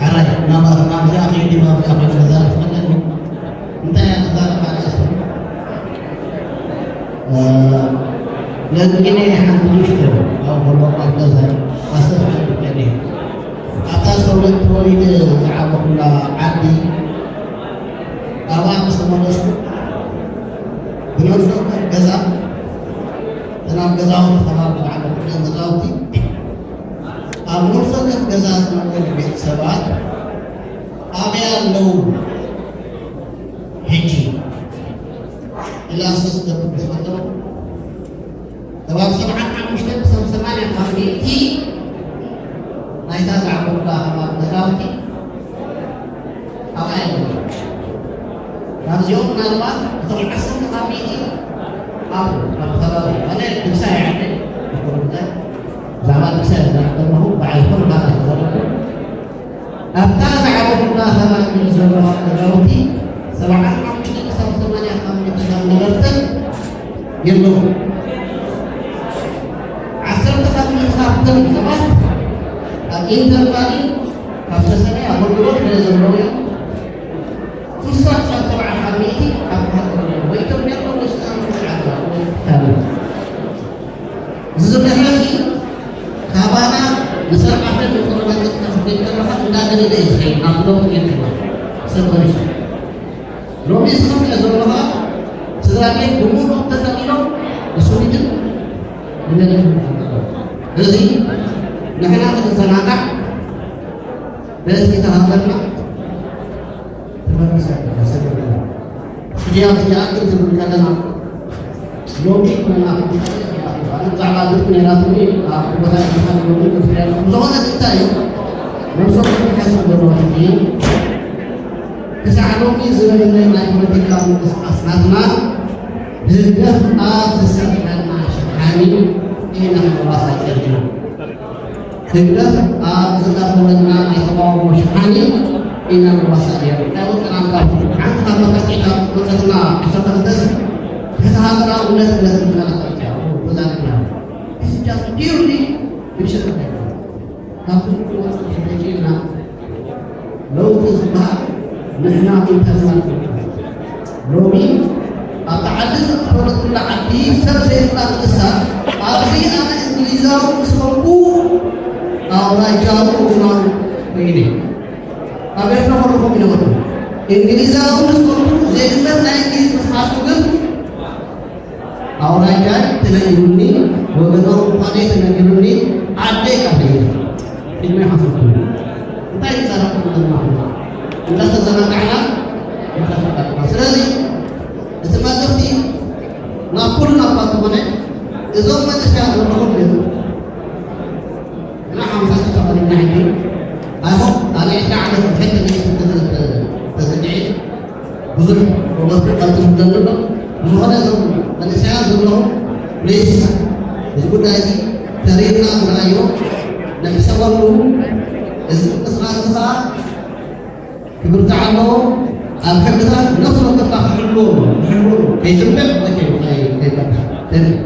ሕራይ ናባዚ ናብዚኣ ከይዲ ናብዚኣ ከይዲ ዛረብ ፈለኒ እንታይ እያ ትዛረብ ማለት ነዚ ግን ሓንቲ ንእሽቶ ኣብ ከሎ ኣብ ገዛ ኣስተፍዐል ከዲ ኣብታ ሰውለት ተወሊደ ዝዓበኹላ ዓዲ ኣብኣ ምስ ተመለስኩ ብነብሶ ገዛ እቲ ናብ ገዛውቲ ከባቢ ገዛ ዝነበሩ ቤተሰባት ኣበይ ኣለዉ? ሕጂ ኢላሰስ ደብር ዝፈጠሩ ከባቢ ሰብዓን ሓሙሽተን ክሳብ ሰማንያ ካብ ሚእቲ ናይታ ዛዕባ ከባቢ ገዛውቲ ኣብኣ ኣለዉ። ካብዚኦም ምናልባት እቶም ዓሰርተ ካብ ሚእቲ ኣብ ኣብ ከባቢ ኣነ ድግሳ ይዓደ ይኮንታይ ብዛዕባ ድግሳ ዝዛረብ ከለኹ በዓል ኩሉ ባታ ተዘረቡ ኣብታ ዛዕባ ኩላ ከባቢ ዘለዋ ገዛውቲ ሰብዓ ሓሙሽተ ክሳብ ሰማንያ ካብ ሚእቲ ካብ ነበርተን የለዉ። ዓሰርተ ካብ ሚእቲ ካብተን ሰባት ኣብ ኢንተርቫሊ ካብ ተሰነ ኣገልግሎት ገለ ዘለዉ እዮም። ስሳ ክሳብ ሰብዓ ካብ ሚእቲ ኣብ ክሃገሩ ወይ ኢትዮጵያ ወይ ሱዳን ወይ ዓዲ ኣፍሪቃ። እዚ ዝብለካ እዚ ካባና ንሰርዓፈ ንቆረባ ገጽካ ክትብል ከለኻ እንዳደለለ እዩ ዝኸይድ። ኣብ ለውጢ የብልና። ሰብ በሪሱ። ሎሚ ዝኸፍለ ዘለኻ ስድራ ቤት ብምሉእ ተጠቒሎም ንስዊድን ንመልእኽቲ ንሓልፎ። እዚ ንሕና ክንዘናጋዕ በዚ ተሃገርና ተመሪሳ ኣለና። ሰገድና። ሕጂ ኣብዚ ይኣክል ትብል ከለና ሎሚ ኩነና ብዛዕባ ግጥሚ ነይራትኒ ኣብ ቦታ ይበሃል ሎሚ ክፍያ ኣለኹ። ብዝኾነ እንታይ እዩ? ነብሶም ክሓስብ ዘለዎም ሕጂ ክሳዕ ሎሚ ዝበለ ናይ ፖለቲካ ምንቅስቃስ ናትና ብህግደፍ ኣብ ዝሰርሐልና ሸሓኒ ኢና ክንዋሳእ ጸኒሕና። ህግደፍ ኣብ ዝቐርበልና ናይ ተቃውሞ ሸሓኒ ኢና ንዋሳእ ነይሩ። እንታይ ወፅና ንካብ ሓንቲ ካብ መካቲት ወፀትና ዓሰርተ ክልተ ሰብ ሕቲ ሃገራዊ እምነት እምነት ምቃላት ኣርትያ ተዛሪብና። This is just purely fictional. ካብ ትምህርቲ ወፃኢ ሕደቂ ኢልና ለውጢ ዝበሃል ንሕና ኢንተርናል ሎሚ ኣብታ ዓዲ ዝፈለጡላ ዓዲ ሰብ ዘይፍላ ክእሳ ኣብዚ ኣነ እንግሊዛዊ ምስ ኮንኩ ኣውራጃዊ ሮማን ኮይነ ኣብ ኤርትራ ከለኹም ኢለወት እንግሊዛዊ ምስ ኮንኩ ዜግነት ናይ እንግሊዝ ምስ ሓዝኩ ግን ኣውራጃይ ተነጊሩኒ፣ ወገናዊ ምዃነይ ተነጊሩኒ፣ ዓደይ ካብ ደይረ ቅድሚ ሓሰብኩ እንታይ ይዛረብኩም ዘለና እንዳተዘናጋዕና ንኸፍቀድና። ስለዚ እቲ መልእኽቲ ናብ ኩልና እኳ እንተኾነ እዞም መንእሰያት ዘለኹም ግን እና ሓምሳ ሺህ ተቐሪብና ሕጂ ኣይሆን ኣነ ዕስራ ዓመት ሕጂ ተዘጊዐ ብዙሕ ወገን ቀልጥፍ ደሎ ብዝኾነ እዞም መንእሰያት ዘለኹም ፕሊስ እዚ ጉዳይ እዚ ተሪርና ንርኣዮ ንሕሰበሉ። እዚ ምንቅስቃስ እዚ ከዓ ክብርትዓ ኣለዎ። ኣብ ሕግታት ነፍሲ ወከፍካ ክሕልዎ ኣለዎ። ክሕልዎ ኣለዎ። ከይትምዕ ወይ ከይ- ከይ- ከይበርሕ። ተሪ-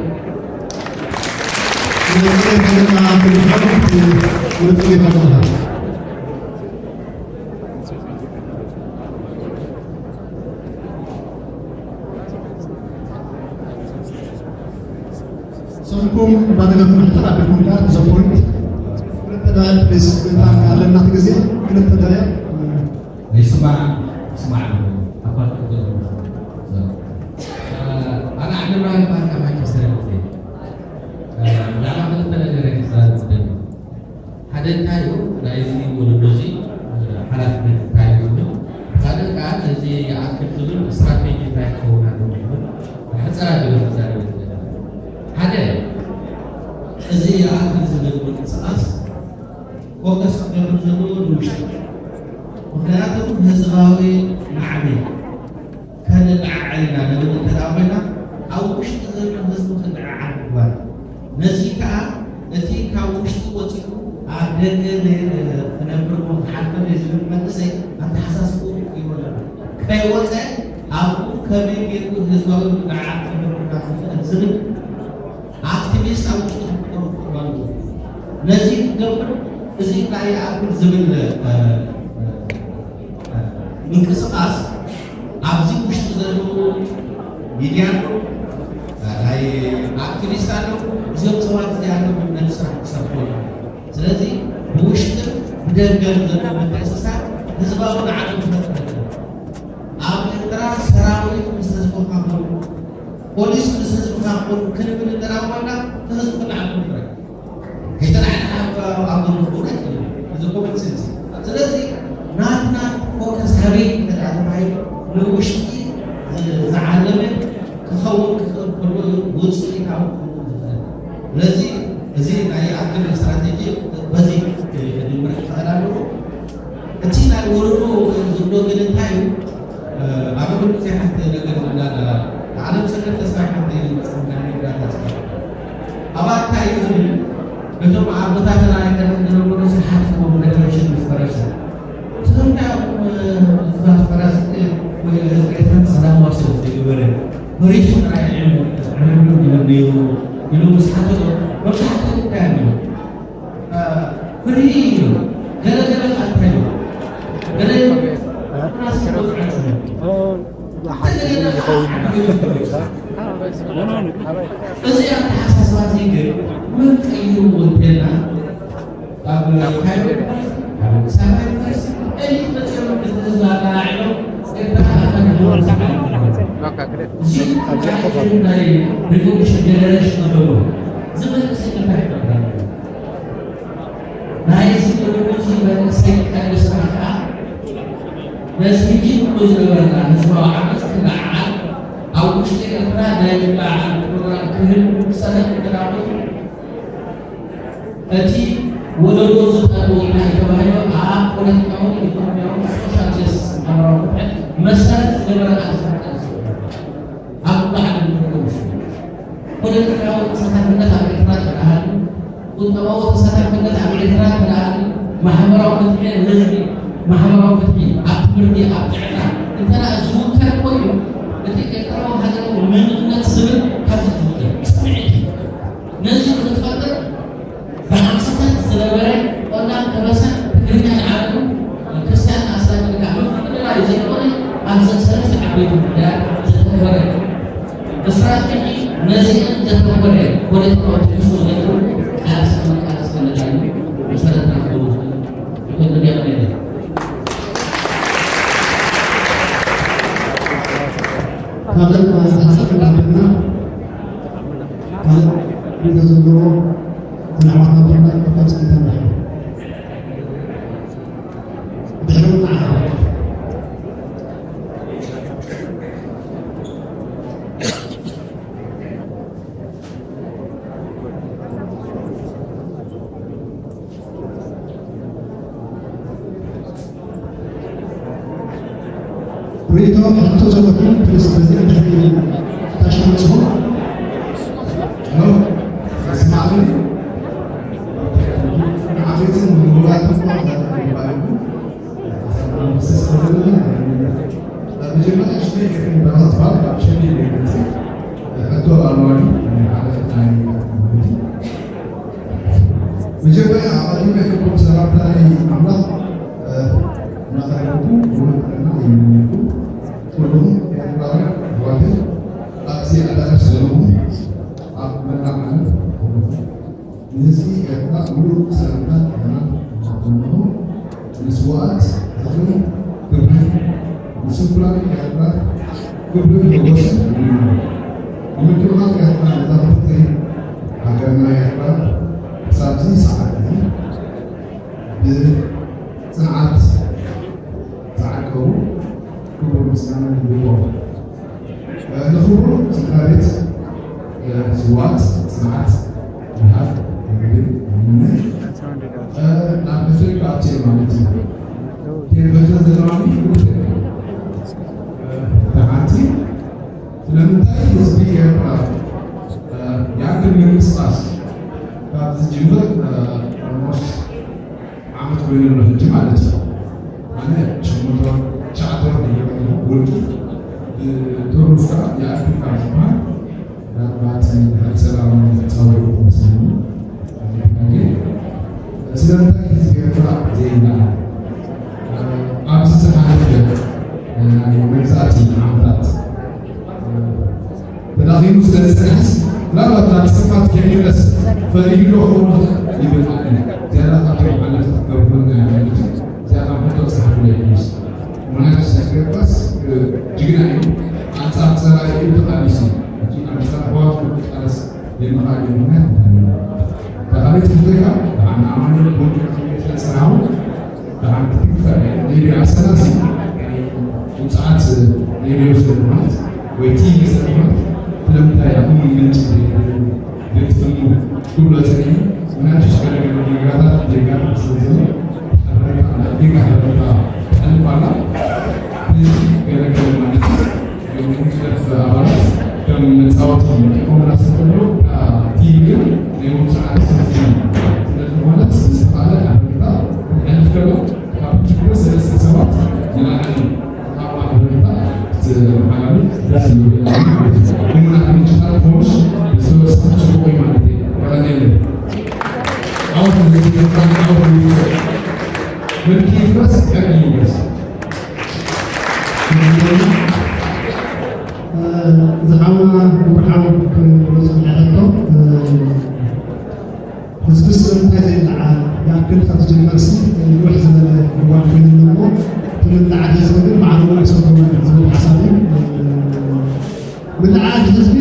ሰምኩም ባደገኩም ሕተር ኣቢልኩም ጋር ዘፖይንት ክልተ ደቂቕ ፕሊስ፣ ምእንታን ኣለና ግዜ ክልተ ደቂቕ። ይስማዕ፣ ይስማዕ። ኣባል ክልተ ደቂቕ። ኣነ ዓብደልብርሃን ይበሃል፣ ካብ ማንቸስተር ዩናይትድ። ብዛዕባ ክልተ ነገር እየ ክዛረብ ዝደሊ። ሓደ እንታይ እዩ፣ ናይዚ ወለዶ እዚ ሓላፍነት እንታይ እዩ ዝብል፣ ካልእ ከዓ ነዚ ይኣክል ዝብል ስትራቴጂ እንታይ ክኸውን ኣለዎ ዝብል ብሕፅር ኣቢለ ክዛረብ ይደሊ። ሓደ፣ እዚ ይኣክል ዝብል ምንቅስቃስ ፎከስ ክገብር ዘለዎ ንውሽጢ፣ ምኽንያቱ ህዝባዊ ማዕበል ከንለዓዓል ኢና ንብል እንተ ደኣ ኮይና፣ ኣብ ውሽጢ ዘሎ ህዝቢ ክለዓዓል ምግባር እዩ። ነዚ ከኣ እቲ ካብ ውሽጢ ወጺኡ ኣብ ደገ ክነብር እሞ ክሓልፈለይ ዝብል መንእሰይ ኣተሓሳስብኡ ይቕይሮ ኣለና። ከይወጸ ኣብኡ ከመይ ገይሩ ህዝባዊ ምልዕዓል ክገብር ዝኽእል ዝብል ኣክቲቪስት ኣብ ውሽጢ ክፍጠሩ ክኽእሉ ኣለዎ። ነዚ ክገብር እዚ ናይ ይኣክል ዝብል እ፣ እ፣ ምንቅስቃስ ኣብዚ ውሽጢ ዘለዉ ሚድያ ኣለዉ፣ ናይ ኣክቲቪስት ኣለዉ። እዚኦም ሰባት እዚኣቶም ነቲ ስራሕ ክሰርሑ እዮም። ስለዚ ብውሽጥን ብደገን ዘሎ ምትእስሳር ህዝባዊ ንዓቕሚ ክፈጥር ኣለዎ። ኣብ ኤርትራ ሰራዊት ምስ ህዝቢ ክኸውን፣ ፖሊስ ምስ ህዝቢ ክኸውን ክንብል እንተ ደኣ ኮይና፣ እቲ ህዝቢ ክለዓል ክነብር ኣይክእልን። ከይተላዕለ ኣብ ኣብ ጎኒ ክኸውን ኣይክእልን። እዚ ወለዶ ዝብሎ ግን እንታይ እዩ? ኣብ ኩሉ ግዜ ሓንቲ ነገር ዝብላ ዘላ፣ ዓለም ሰገድ ተስፋይ ሓንቲ መጽሓፍ ናይ ሜዳ ተስፋ። ኣብኣ እንታይ እዩ ዝብል? ነቶም ኣቦታትና ናይ ቀደም ዝነበሩ ዝሓስብዎም ሬቮሉሽን ምስ ፈረሰ፣ ስለምንታይ እዮም፣ እ፣ ዝፋት ፈረስ፣ እ፣ ወይ ህዝቢ ኤርትራ ሰላማዊ ሰልፊ ዘይገበረ? ፈሪሱ ጥራይ እዩ፣ ዕረዱ ዝብል ነይሩ ኢሉ ምስ ሓተቶ፣ መብዛሕትኡ እንታይ ኣሎ? ፍርሂ እዩ። ገለ ገለ ከኣ እንታይ እዩ? ገለ ራስ ይወጽዓት እዩ። እዚ ኣተሓሳስባ እዚ ግን መን ቀይርዎ እንተልና፣ ኣብ ካይሮ ዩኒቨርሲቲ፣ ኣብ ኣዲስ ኣበባ ዩኒቨርሲቲ፣ ኤሊት መጺኦም እቲ ህዝቢ ኣቀላዒሎም ኤርትራ ኣካል ክኸውን ስለ እዚ ናይ ሪቮሉሽን ጀነሬሽን ኣለዎ። እዚ መንእሰይ እንታይ ይገብር? ናይዚ ቅድሚ እዚ መንእሰይ ቀንዲ ስራሕ ከኣ ነዚ ሕጂ ንብሎ ዝነበርና ህዝባዊ ዓመፅ ክለዓዓል፣ ኣብ ውሽጢ ኤርትራ ናይ ምልዕዓል ፕሮግራም ክህሉ ክሰርሕ እንተደኣ ኮይኑ፣ እቲ ወለዶ ዝጠልቦ እንታይ ተባሂሉ ኣብ ፖለቲካውን ኢኮኖሚያውን ሶሻል ጀስቲስ ማሕበራዊ ፍትሒ መሰረት ዝገበረ ኣንፈት ኣብ ባዕሉ ንርእሱ ፖለቲካዊ ተሳታፍነት ኣብ ኤርትራ ተደኣሉ፣ ቁጠባዊ ተሳታፍነት ኣብ ኤርትራ ተደኣሉ፣ ማሕበራዊ ፍትሒ ንህዝቢ፣ ማሕበራዊ ፍትሒ ኣብ ትምህርቲ፣ ኣብ ጥዕና እንተ ደኣ ዝውከል ኮይኑ፣ እቲ ኤርትራዊ ሃገራዊ መንነት ዝብል ካብዚ ዝውከል ስምዒት እዩ። ነዚ ክትፈጥር ብዓመታት ዝነበረ ቆላን ከበሳን ትግርኛን ዓረብን ክርስትያንን ኣስላምን ከዓ ምፍልላይ ዘይኮነ ኣብ ሰለስተ ዓበይቲ ጉዳያት ዘተኮረ ስትራቴጂ ነዚአን ዘተኮረ ፖለቲካዊ ትሕዝቶ ዘለዎ ቃልሲ ክንቃለስ ከለና እዩ መሰረትና ክኸውን ዝኽእል። ይፈቅድ እያ ማለት እዩ። ካልእ ዝሓሰብ እንዳበልና ካልእ ሪኢቶ ዘለዎ ብዛዕባ ካብ ጀመር ክፈጽም ተንበሕ። ድሕሪ ንዓኻ። ሪኢቶ ሕቶ ዘለኩም ፕሊስ በዚኣ ድሕሪ ታሽመፅኹም። ሄሎ፣ ይስማዕ ድዩ? ንዓበይትን ንውላድን እኳ ዘርኢ ይባልኩ። መጀመርያ ሽመይ ኤፍሬም በረኸት ይባል፣ ካብ ሸኔ ቤት ሕቶ ኣለዋኒ፣ ናይ ሓደ ናይ ኮሚኒቲ። መጀመርያ ኣቐዲመ ክቡር ሰላምታ ናይ ኣምላኽ፣ እ፣ እናቐረብኩ፣ ብሩኽ ጥዕና ይምነየልኩም። ኩልኹም ኤርትራውያን ኣሕዋተይ፣ ኣብዚ ኣዳራሽ ዘለኹም፣ ኣብ መላእ ዓለም ዘለኹም፣ ንህዝቢ ኤርትራ ምሉእ ሰላምታ ጥዕና እናተመነኹ፣ ንስውኣት ዝኽሪ ክብሪ፣ ንስንኩላን ኤርትራ ክብርን ሞጎስን ይምነ። ንምክልኻል ኤርትራ ነዛ ክብርቲ ሃገርና ኤርትራ ክሳብዚ ሰዓት እዚ ብጽንዓት ዝዓቀቡ ክቡር ምስጋና ይግብኦም። ንኽቡር ስድራ ቤት ስውኣት ጽንዓት ይሃብ ይብል ይምነ። ናብ ኤፍሬም ክኣቱ እየ ማለት እዩ። ቴንበተ ዘለዋኒ ክልተ እታ ሓንቲ ስለምንታይ ህዝቢ ኤርትራ ይኣክል ምንቅስቃስ ካብ ዝጅምር ኦልሞስት ዓመት ኮይኑ ኣሎ ሕጂ ማለት እዩ። ኣነ ሸሞንተ ወር፣ ትሽዓተ ወር ገይረ ኣለኹ። ውልቂ ብትሩፍ ከዓ ይኣክል ካብ ዝበሃል ምናልባት ድሕሪ ሰላም ክፃወሩ ይመስለኒ። ስለምንታይ ህዝቢ ኤርትራ ዘይለዓል? ኣብዚ ዝሓለፈ ናይ መግዛእቲ ዓመታት ተዳኺሙ ስለ ዝጸንሐስ፣ ምናልባት ናብ ጸልማት ከይምለስ ፈሪሁ ዶ ክኸውን ይኽእል ይብል ኣነ። ዝያዳ ካብቶም ሓለፍቲ ክገብሩልና እዮም ማለት እዩ። እዚኣ ከም ሕቶ ጸሓፉለይ ፕሊስ። ምኽንያቱ ኢሳያስ ጅግና እዩ። ኣንጻር ጸላኢ እዩ ተቓሊሱ። ሕጂ ኣንጻር ኣሕዋቱ ክቃለስ ዘይምኽኣል እዩ። ምኽንያት እንታይ እዩ? ተቓሊስ ክልተካ፣ ብዓና ኣማኑኤል ቦንጆ ስለ ዝጸናሑ፣ ብሓንቲ ሬድዮ ኣሰላሲ ናይ ውፅዓት ሬድዮ ስለ ማለት ወይ ቲቪ ስለ ማለት ስለምንታይ ኣብ ምንጭ ዘይትፍኑ ክብሎ ፀኒሐ። ምክንያቱ ስለ ገለ ጌጋታት ጌጋ ስለ ዘሎ ሓበሬታ ጌጋ ሓበሬታ ዝሓውና ወርሓዊ ክብሎ ዝኽእል ሕቶ ህዝብስ ንምንታይ ዘይለዓል? ይኣክል ካብ ዝጅመርሲ ንውሕ ዝበለ እዋን ኮይኑ ኣሎ። እቲ ምልዓል ህዝቢ ግን ባዕሉ ኣይሰጎመን ዝብል ሓሳብ እዩ። ምልዓል ህዝቢ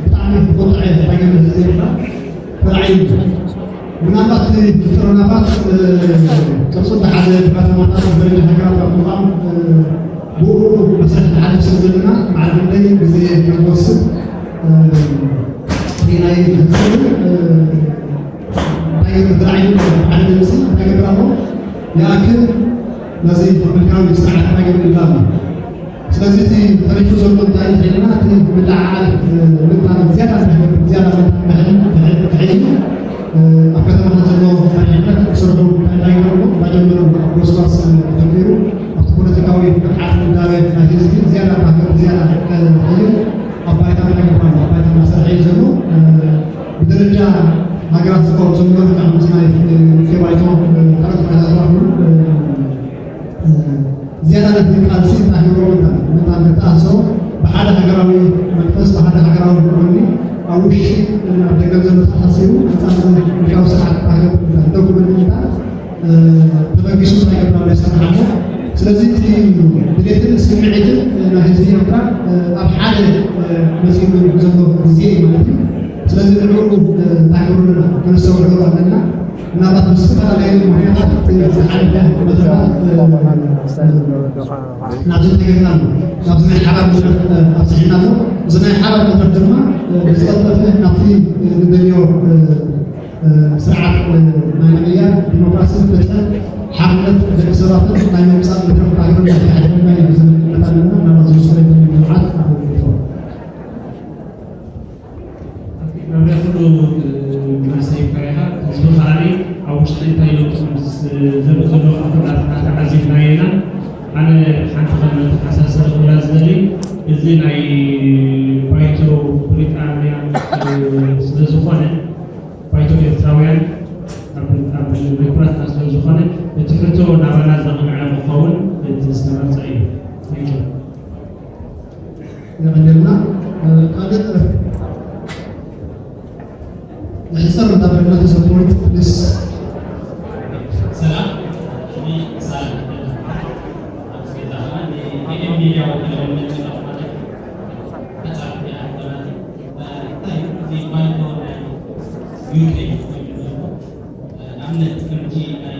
ብጣዕሚ ብቁጥዐ ታገለ ህዝቢ ኤርትራ ተራእዩ። ምናልባት ጥሮናፋት ቅርጹ ዝሓዘ ከተማታት ደረጃ ሃገራት ኣብ ምዃን ብኡ መሰረት ንሓልፍ ስለ ዘለና ማዕረ ክንደይ ግዜ ከም ዝወስድ ናይ ህዝቢ እንታይ ገብር ተራእዩ ሓደ ድምፂ እንታይ ገብር ኣሎ ይኣክል ነዚ ምልካዊ ስርዓት እንታይ ገብር ይብላ ኣሎ። ስለዚ እቲ ተሪፉ ዘሎ እንታይ እንተኢልና እቲ ምልዕዓል ምእንታን ዝያዳ ዝሕል ዝያዳ ምእንታን ክሕል ክሕል ክሕል ኣብ ከተማና ዘሎ መሪሕነት ክሰርሑ እንታይ እንታይ ይገብሩ እንዳጀመሩ ኣብ ጎስጓስ ተጀሚሩ ኣብቲ ፖለቲካዊ ንቕሓት ውዳበ ናይ ህዝቢ ዝያዳ ባህገር ዝያዳ ክሕል ኣብ ባይታ እንታይ ገብራ ኣሎ ኣብ ባይታ እናሰርሐ እዩ ዘሎ። ብደረጃ ሃገራት ዝቀሩ ዘሎ ከም ናይ ኬባይቶ ካልኦት ተመዳደራት እውን ዝያዳ ነቲ ቃልሲ እንታይ ሂብዎ ምእንታን ምእንታን ክተኣሰሩ ብሓደ ሃገራዊ መንፈስ ብሓደ ሃገራዊ ጎኒ ኣብ ውሽጢ ኣብ ደገ ዘሎ ተሓሲቡ ነፃ ምልካዊ ስርዓት ክባህገብ ደጉ ምእንታን ተበጊሱ እንታይ ገብራ ይሰርሓ ኣሎ። ስለዚ እቲ ድሌትን ስምዒትን ናይ ህዝቢ ኤርትራ ኣብ ሓደ መፂኡ ዘሎ ግዜ እዩ ማለት እዩ። ስለዚ ንዕኡ እንታይ ክብሉ ኣለና ከነስተውዕሉ ኣለና። ምናልባት ብዝተፈላለዩ ምክንያታት ዝሓለፈ መድረኻት ናብዚ ተገና ኣሎ ናብዚ ናይ ሓባር መድረኽ ኣብፅሒና ኣሎ። እዚ ናይ ሓባር መድረኽ ድማ ብዝቐልጠፈ ናብቲ ንደልዮ ስርዓት ናይ ምቕያር ዲሞክራሲ ፍትሕን ሓርነት ደቂ ሰባትን ናይ ምምፃእ መድረኽ ሃገርን ናይ ተሓድሕና እዩ ዝብል እምነት ኣለና። ምናልባት ዝወሰነ ምልዓት ኣኽብርቶ መብረኽሉ መሰይ ፈሪኻ ህዝቢ ከዓኒ ኣብ ውሽጢ እንታይ ለውጢ ምስ ዘርኢ ዘሎ ካብቶም ናትና ተዓዚብናዮ ኢና። ኣነ ሓንቲ ከም መተሓሳሰሪ ክብላ ዝደሊ እዚ ናይ ባይቶ ብሪጣንያ ስለ ዝኾነ ባይቶ ኤርትራውያን ኣብ ናይ ኩራትና ስለ ዝኾነ እቲ ሕቶ ናባና ዘቕንዐ ክኸውን እቲ ዝተመርጸ እዩ። Thank you። የቐንየልና ካልእ ንሕሰብ እንዳበልና ተሰፖርት ፕሊስ ሰላም ሽሚ ሳል ኣብዚ ገዛ ኸዓ ንኤም ሚድያ ወኪሎም መፅና ማለት ሓፃር ያ ተናቲ እንታይ እዚ ባይቶ ናይ ዩኬ ንኣብነት ከምቲ ናይ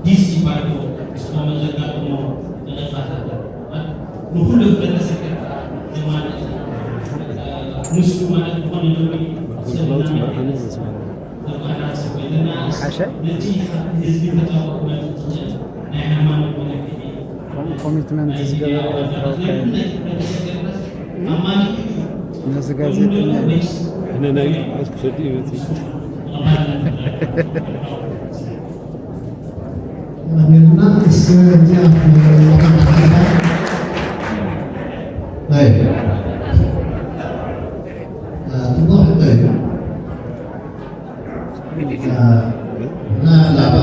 ዲሲ ባዶ ዝኾነ ዘጋጥሞ ደቂቓታት ንኹሉ ህብረተሰብ ኤርትራ ዘማልእ ንሱ ማለት ዝኾነ ነውሪ ሰብና መሓሸ ነቲ ህዝቢ ተጠወ ክመጽእ ዝኽእል ናይ ሃይማኖት መለክዒ ኮሚትመንት ዝገበረ ኤርትራዊ ካይን ነዚ ጋዜጠኛ እዩ። ሕነ ናይ መዓት ክፈዲ እዩ መፅእ ኣሜንና እስከ እዚኣ ኣይ ጽቡቕ ሕቶ እዩ። ንሕና ብዛዕባ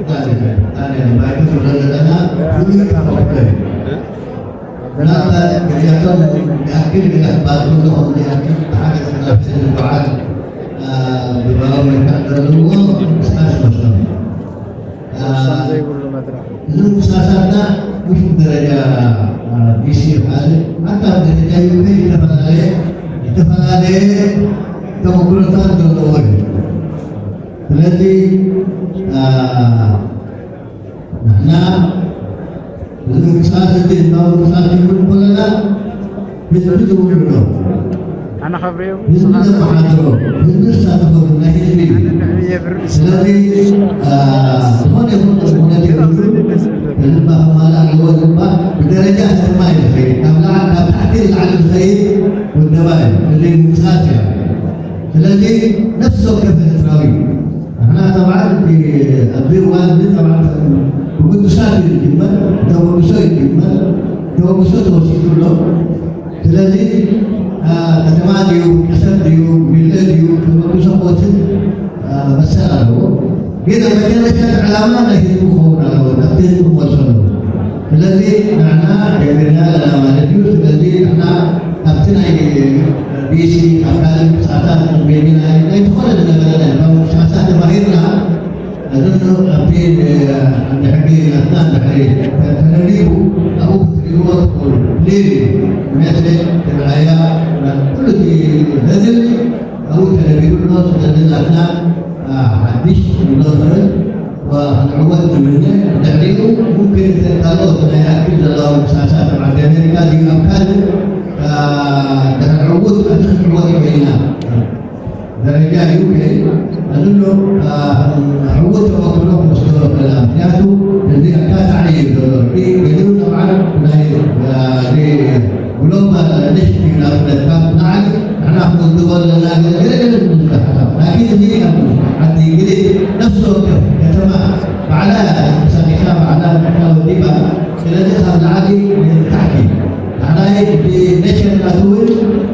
ጣልያን ጣልያን ባይቶ ዝብሎ ዘለና ፍሉይ ሕቶ እዩ። ምናልባት ገሊኣቶም ይኣክል ገለ ክባል ከለኹም ይኣክል ብሓደ ክናፍሕ ዝበዓል ግብራዊ መልክዕ ዘለዎ ምንቅስቃስ ይመስሎም። ውሳን ዘይብሉ መድረኽ እዩ። እዚ ምንቅስቃሳትና ውሽጢ ደረጃ ዲሲ ይበሃል። ሓታ ኣብ ደረጃ ዩኬ ዝተፈላለየ ዝተፈላለየ ተመክሮታት ዘለዎ እዩ። ስለዚ ንሕና እዚ ምንቅስቃስ እዚ ህዝባዊ ምንቅስቃስ ክንብል ከለና ህዝቢ ዝውድዶ ኣነ ከብርዮ ህዝቢ ዘመሓድሮ ህዝቢ ዝሳተፈሉ ናይ ህዝቢ እዩ። ስለዚ ዝኾነ ይኹን ዝኾነ ህዝባ ከማልእ ኣለዎ። ህዝባ ብደረጃ ከተማ እዩ ዝኸይድ፣ ካብ ላዕሊ ካብ ታሕቲ ንላዕሊ ዝኸይድ ውደባ እዩ። እዚ ምንቅስቃስ እዩ። ስለዚ ነፍሲ ወከፍ ኤርትራዊ ንሕና ጠብዓን ኣብዚ እዋን እዚ ጠብዓን ብቅዱሳት እዩ ዝጅመር፣ ብተወድሶ እዩ ዝጅመር፣ ተወድሶ ተወሲዱ ኣሎ። ስለዚ ከተማ ድዩ ውልቀሰብ ድዩ ጉጅለ ድዩ ተወድሶ ክወስድ መሰል ኣለዎ። ግን ኣብ መጨረሻ እቲ ዕላማ ናይ ህዝቢ ክኸውን ኣለዎ፣ ናብቲ ህዝቢ ክመልሶ ኣለዎ። ስለዚ ንሕና ጀሚርና ኣለና ማለት እዩ። ስለዚ ንሕና ኣብቲ ናይ ቢሲ ካብ ካልእ ምንቅስቃሳት ቅድሚ ናይ ናይ ዝኾነ ዝነበረ ናይ ምንቅስቃሳት ተማሂርና፣ እዞም ኣብቲ ሕጊ ናትና ድሕሪ ተነቢቡ ኣብኡ ክትሪእዎ ትኽእሉ። ክሊር እዩ። ሜሴጅ፣ ርኣያ፣ ኩሉ እቲ ህዝቢ ኣብኡ ተነቢሩ ኣሎ። ስለዚ ናትና ሓድሽ ክብሎ ዝኽእል ክንዕወት ንምነ። ድሕሪኡ ሙምኪን እተን ካልኦት ናይ ኣክል ዘለዋ ምሳሳት ኣብ ዓዲ ኣሜሪካ ድዩ ኣብ ካልእ ድሕሪ ዕውት ኣቲ ክንዕወት ኮይና ደረጃ እዩ። ግን እዝሎ ዕውት ተመክሮ ክወስዶ ይኽእላ። ምክንያቱ እዚ ኣካታዒ እዩ ዘሎ። ገሊኡ ጠብዓን ናይ ግሎባል ኢኒሽቲቭ ናብነት ካብ ላዕሊ ንሕና ክንውድቦ ኣለና። ገለ ገለ ገለ ዝብል ሓሳብ ላኪን እዚ ኣብ ዓዲ እንግሊዝ ነፍሲ ወከፍ ከተማ ባዕላ ተንቀሳቂሳ ባዕላ ንሕና ወዲባ። ስለዚ ካብ ላዕሊ ንታሕቲ ላዕላይ እቲ ኔቸር ናቱ እውን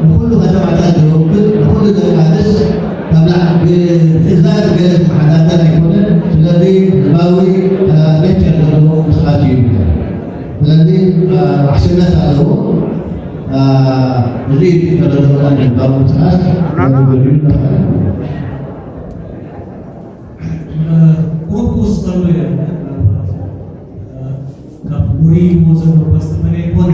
ንኩሉ ከተማታት ዝውክል ንኩሉ ዘቃልስ ካብ ላዕሊ ብትእዛዝ ገለ ዝመሓዳደር ኣይኮነን። ስለዚ ህዝባዊ ኔቸር ዘለዎ ምንቅስቃስ እዩ። ስለዚ ዋሕስነት ኣለዎ። እዚ ተረድኦና ንግባሩ ምጽናስ ቁሩብ ክውስኸሉ እየ። ምናልባት ካብ ውሪ ሞ ዘሎ ዝተፈለየ ይኮነ።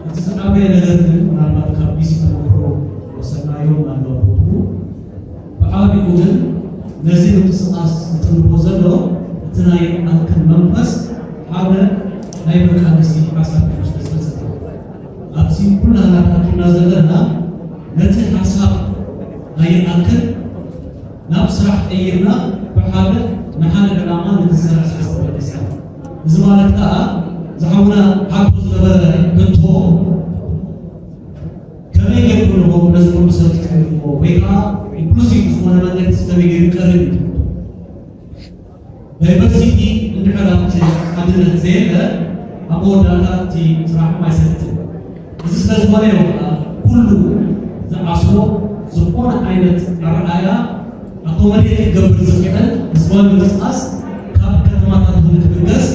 እቲ ዝዓበየ ነገር ግን ምናልባት ካብ ቢሲ ተመክሮ ወሰናዮ ኣሎ ቦትኡ ብዓቢኡ ግን ነዚ ምንቅስቃስ ዝጥልቦ ዘሎ እቲ ናይ ኣክል መንፈስ ሓደ ናይ በቃ ነዚ ሓሳብ እዩ ስለ ዝመፀ ኣብዚ ኩላና ተኣኪብና ዘለና ነቲ ሓሳብ ናይ ኣክል ናብ ስራሕ ቀይርና ብሓደ ንሓደ ዕላማ ንክንሰርሕ ስለ ዝተበገስና እዚ ማለት ከዓ ዝሓውና ሓቶ ዝነበረ ህቶ ከመይ ገይርኩም ንኸው ነዚ ኩሉ ሰብ ትቀርብዎ ወይ ከዓ ኢንክሉሲቭ ዝኾነ መንገዲ ከመይ ገይሩ ይቀርብ እዩ። ዳይቨርሲቲ እንድሕር ኣብቲ ሓድነት ዘየለ ኣብ መወዳእታ እቲ ስራሕ ኣይሰልጥን። እዚ ስለ ዝኾነ እዮም ከዓ ኩሉ ዝዓስቦ ዝኾነ ዓይነት ኣረኣያ ኣኮመዴት ክገብር ዝኽእል ህዝባዊ ምንቅስቃስ ካብ ከተማታት እውን ክብገስ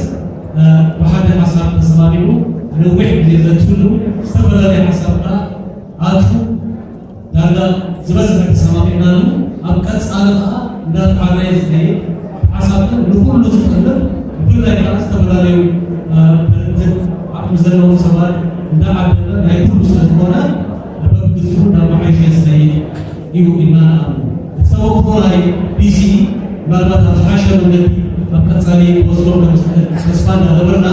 ብሓደ ሓሳብ ተሰማሚዑ ነዊሕ ግዜ ዘትህሉ ዝተፈላለየ ሓሳብ ከዓ ኣቱ ዳርጋ ዝበዝሐ ተሰማሚዕናሉ ኣብ ቀፃሊ ከዓ እንዳተዓረየ ዝኸይድ ሓሳብ ግን ንኩሉ ዝጠልብ ብፍላይ ከዓ ዝተፈላለዩ ፈረንትን ዓቕሚ ዘለዎም ሰባት እንዳዓደመ ናይ ኩሉ ስለዝኾነ በብግዚኡ እንዳመሓየሸ ዝኸይድ እዩ ኢልና ንኣምን። እቲ ተመክሮ ናይ ቢሲ ምናልባት ኣብ ዝሓሸ መንገዲ ኣብ ቀፃሊ ክወስዶ ከም ዝኽእል ተስፋ እንዳገበርና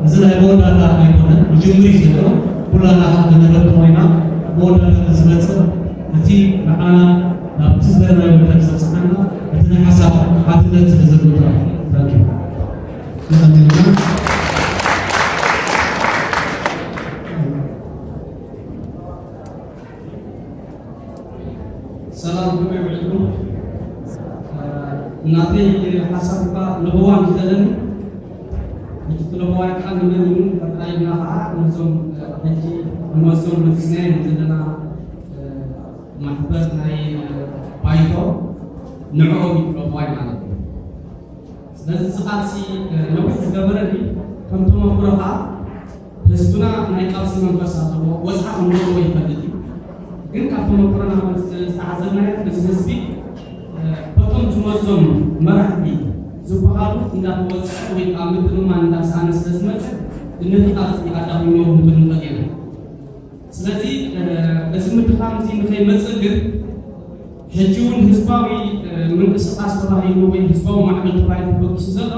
እዚ ናይ መወዳእታ ኣይኮነን፣ ምጅምር እዩ ዘሎ። ኩላና ከዓ ክንረድኦ ኢና። መወዳእታ ዝመፅእ እቲ ንዓና ናብቲ ዝደለናዮ መድረክ ዘብፅሓና እቲ ናይ ሓሳብ ሓድነት ስለ ዘሎ ጥራሕ። ታንኪዩ። የቐንየልና። ሰላም ከመይ ውዒልኩም? ናተይ ሓሳብ እኳ ለበዋ እንተለኒ እቲ ለበዋ ከዓ ንመን እዩ ፈጣሪና ከዓ ነዞም ሕጂ ንመዞም መፂስናዮም ዘለና ማሕበር ናይ ባይቶ ንዕኦም እዩ ለበዋይ ማለት እዩ። ስለዚ እዚ ቃልሲ ነዊሕ ዝገበረ እዩ። ከም ተመክሮ ከዓ ህዝብና ናይ ቃልሲ መንፈስ ኣለዎ፣ ወፅዓ ከም ዘለዎ ይፈልጥ እዩ። ግን ካብ ተመክሮና ዝተዓዘብናዮ እዚ ህዝቢ በቶም ዝመዞም መራሕቲ ዝበሃሉ እንዳተወፅዐ ወይ ከዓ ምትእምማን እንዳሰኣነ ስለ ዝመፅእ ነቲ ቃልሲ ኣዳኺምዎ ክንብል ንኽእል ኢና። ስለዚ እዚ ምድኻም እዚ ንኸይመፅእ ግን ሕጂ እውን ህዝባዊ ምንቅስቃስ ተባሂሉ ወይ ህዝባዊ ማዕበል ተባሂሉ ተበጊሱ ዘሎ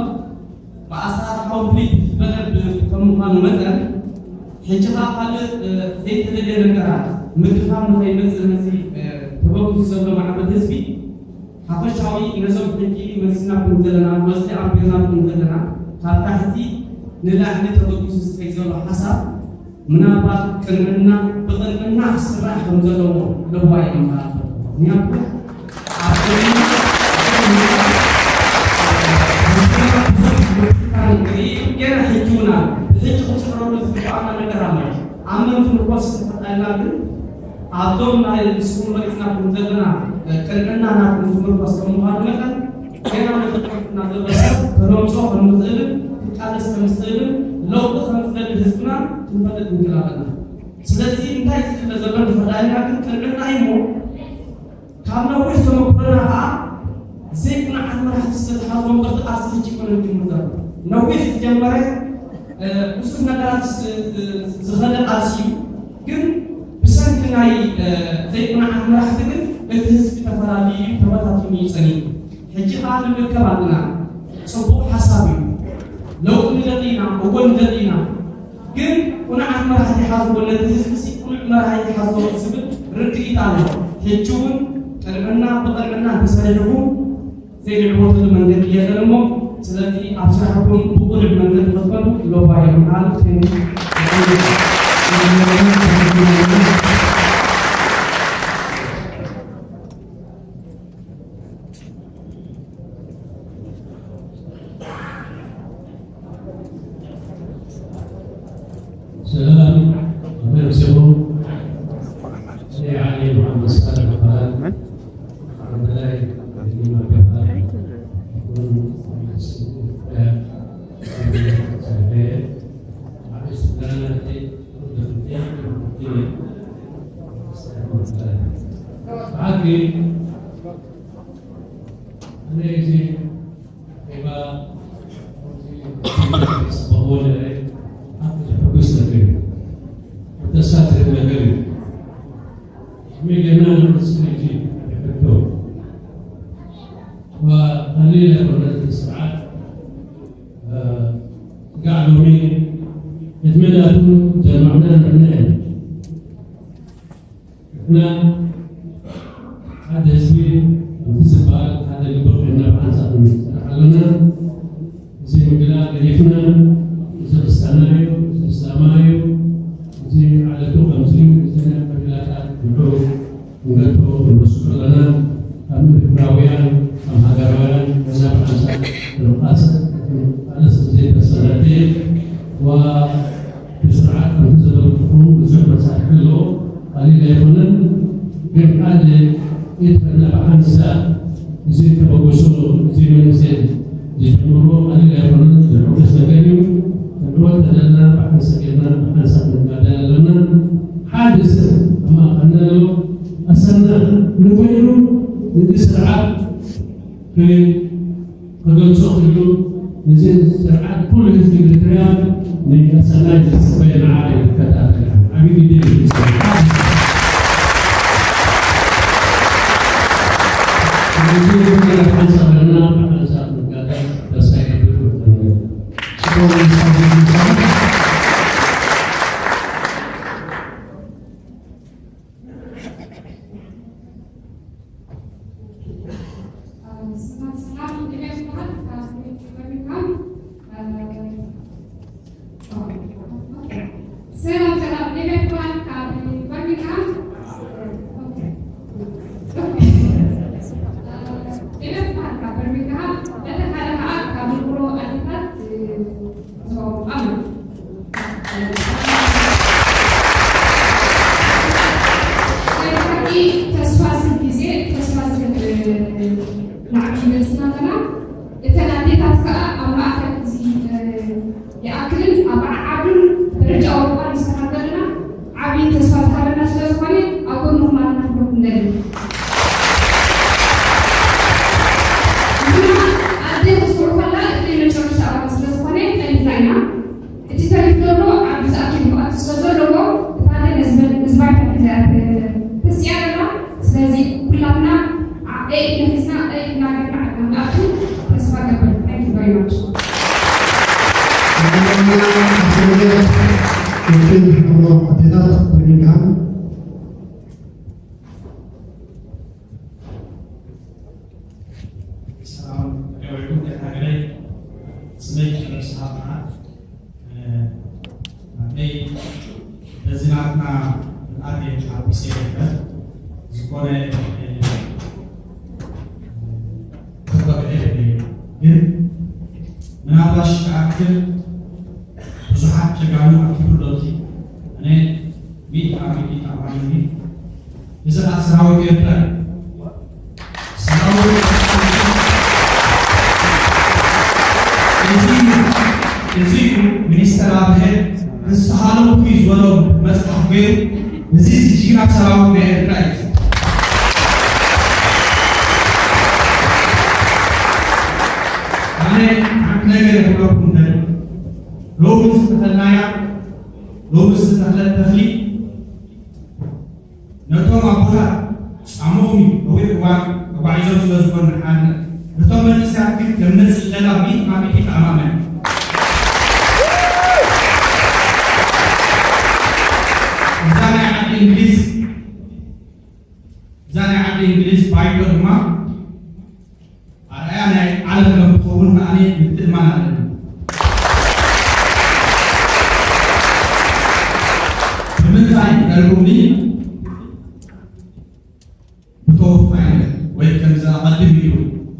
ብኣሰራርሓ ኮንፍሊክት በለብ ከም ምዃኑ መጠን ሕጂ ከዓ ካልእ ዘይተደልየ ነገራት ምድኻም ንኸይመፅእ ነዚ ተበጊሱ ዘሎ ማዕበል ህዝቢ ሓፈሻዊ ነዞም ሕጂ መሲናኩም ዘለና ወስቲ ኣንቢርናኩም ዘለና ካብ ታሕቲ ንላዕሊ ተበጊሱ ዝኸይ ዘሎ ሓሳብ ምናልባት ቅንዕና ብቅንዕና ክስራሕ ከም ዘለዎ ለዋ ይመሃር ምክንያቱ ኣብ ቅድሚ ገና ሕጂ እውን ኣሎ ብሕጂ ክፅዕረሉ ዝግባኣና ነገር ኣሎ ኣመንቲ ንኮስ ተፈጣልና ግን ኣብዞም ናይ ንስኩም መሪፅናኩም ዘለና ቅንዕና ናኩም ትምርኮስ ከም ምኳኑ መጠን ጌና ነተጠቅና ዘለና ከነምፅኦ ከምንኽእልን ክቃለስ ከምዝኽእልን ለውጢ ከምዝደሊ ህዝብና ክንፈልጥ ንክእል ኣለና። ስለዚ እንታይ ዝድለ ዘሎ እንተኸዳልና ግን ቅንዕና እዩ እሞ ካብ ነዊሕ ተመክሮና ከዓ ዘይቅኑዓት መራሕቲ ስለ ዝሓዝዎም ቅርፂ ኣርሲ ሕጂ ይኮነ ዝጅምር ዘሎ። ነዊሕ ዝጀመረ ብዙሕ ነገራት ዝኸደ ቃልሲ እዩ። ግን ብሰንኪ ናይ ዘይቅኑዓት መራሕቲ ግን እቲ ህዝቢ ተፈላልዩ እዩ፣ ተበታቲኑ እዩ ጸኒሑ። ሕጂ ከዓ ንመከብ ኣለና። ጽቡቕ ሓሳብ እዩ። ለውጢ ንደሊ ኢና፣ እወ ንደሊ ኢና። ግን ቅኑዓት መራሕቲ ይሓዝዎ፣ ነቲ ህዝቢ ሲ ቅኑዕ መራሒ ይሓዝዎ ዝብል ርድኢት ኣሎ። ሕጂ እውን ቅንዕና ብቅንዕና እንተሰሪሕኩም ዘይንዕወተሉ መንገዲ የለን እሞ፣ ስለዚ ኣብ ስራሕኩም ብቕኑዕ መንገዲ ክትኸዱ ሎባ የምሃሉ። ሰላም፣ ከመይ ኣምሲኹም? እኔ ዓሊ መሓመድ ሳልሕ እበሃል። መን? ዓብደላይ መገባ። ዓቢ ስልጣናት ብሓቂ ኣነ እዚ ኣኼባ ከምዚ ጽቡቕ ወለደ ሓቂ ዘሐጉስ ነገር እዩ። ተስፋ ዝህብ ነገር እዩ። ከመይ ጌርና ንቕጽል ሕጂ ይሕቶ። ወቐሊል ኣይኮነን እቲ ስርዓት። ስጋዕ ሎሚ ዕድመ ናቱ ዘልማዕና ንሕና ኢና። ንሕና ሓደ ህዝቢ ከምቲ ዝበሃል ሓደ ልቢ ኮይንና ብሓንሳብ ንሰርሕ ኣለና። እዚ ምግላእ ገዲፍና፣ እዚ ክሳናዮ፣ እዚ ክሳማዮ፣ እዚ ዓለቱ ከምዚ እዩ፣ እዚ ናይ መግላታት ንዑ ክንገድፎ ክንወስዶ ኣለና። ከም ኤርትራውያን፣ ከም ሃገራውያን፣ ነዛ ብሓንሳብ ክንቃለስ፣ ክንቃለስ ዘይተሰናድእ፣ ዋ፣ ብስርዓት ከምቲ ዝበልኩኹም ብዙሕ መሳርሒ ኣለዎ፣ ቀሊል ኣይኮነን። ግን ሓደ ኢድ ኮይና ብሓንሳብ እዚ ተበግሶ፣ እዚ መንእሰይ ዝጅምሮ ቀሊል ኣይኮነን፣ ዘሐጉስ ነገር እዩ። ክንዕወት ተደልና ብሓንሳብ ጌርና ብሓንሳብ ክንጋደል ኣለና። ሓደ ሰብ ኣብ ማእከልና ኣሎ፣ ኣሰና ንበይኑ ነዚ ስርዓት ክ-፣ ክገልጾ ክኢሉ፣ ነዚ ስርዓት ኩሉ ህዝቢ ኤርትራ ንሰናይ ዝጽበዮ ንዓ እዩ ክከታተል። ዓቢ ግዜ እዩ ዝጽበዮ። ስለዚ ኩልና ሓንሳብ ኣለና፣ ሓንሳብ ንጋገር፣ ተስፋ ይገብር። ጽቡቕ። ሰላም፣ ሰላም፣ ሊቢያ ይበሃል፣ ካብ በርሚንግሃም። ሰላም፣ ሰላም፣ ሊቢያ ይበሃል፣ ካብ በርሚንግሃም። ሊቢያ ይበሃል፣ ካብ በርሚንግሃም። በተኻለ ከዓ ካብ ምቁሮ ኣዴታት ዞባ ምዃን። ናይ ብሓቂ ተስፋ ዝህብ ግዜ፣ ተስፋ ዝህብ፣ እ፣ ናዕቢ ይመጽና ኣለና። እተን ኣዴታት ከኣ ኣብ ማእከል እዚ፣ እ፣ ይኣክልን ኣብ ዓዓዱን ደረጃ ኣውሮጳን ንሰርሓ ዘለና ዓቢ ተስፋ ዝሃበና ስለ ዝኾነ ኣብ ጎንኹም ኣለና ክንብለኩም ንደሊ። ንሕና ኣደ ክትስምዑ ከላ እቲ ናይ መጨረሻ እዋን ስለ ዝኾነ ጠሊፍና ኢና። እቲ ተሪፍ ዘሎ ዓዱ ዝኣክል ብቕዓት ስለ ዘለዎ፣ እታ ግን ህዝብን ህዝባይ ተኪዘ ተስኢያ ኣላ። ስለዚ ኩላትና ዓ-፣ ኤ ኢድና ሒዝና፣ ኤ ኢድና ገርና ዓድና ንኣቱ ተስፋ ገብር። Thank you very much። ወኪል ሕቡራት ኣዴታት በርሚንግሃም። ሰላም፣ ተጋባይኩም፣ ደሓን ገለ ስመይ ክብረት ሰዓት መዓት፣ እ፣ ኣበይ በዚ ናትና ምልኣት እየ ተሓጒሰ ይርከብ። ዝኾነ፣ እ፣ ተጠቕዐ የብለይ። ግን ምናልባሽ ክኣክል ብዙሓት ጀጋኑ ኣብ ክብር ሎቲ ኣነ ሚእታ ሚእታ ኣማኒ እዚ ኸኣ ሰራዊት ኤርትራ እዩ። ሰራዊት እዚ እዩ ሚኒስተር ኣብርሀ ንስሃለኩ እዩ ዝበሎም መፅሓፍ ገይሩ። እዚ እዚ ጅግና ሰራዊት ናይ ኤርትራ እዩ። ኣነ ሓንቲ ነገር ክብለኩም ደሊ። ሎሚ ዝተኸልናያ ሎሚ ዝተኸለ ተኽሊ ነቶም ኣቦታት ጻምኦም እዩ። ነዊሕ እዋን ተጓዒዞም ስለ ዝኾኑ ንሓድነት ነቶም መንእሰያት ግን ከም መጽለላ ሚእቲ ማሚቲ ተኣማመን። እዛ ናይ ዓዲ እንግሊዝ እዛ ናይ ዓዲ እንግሊዝ ባይቶ ድማ ኣርኣያ ናይ ዓለም ከም ትኸውን ከኣ ምትእምማን ኣለኒ። ብምንታይ ተርጉምኒ ብተወፋይነት ወይ ከምዚ ኣቐድም ኢሉ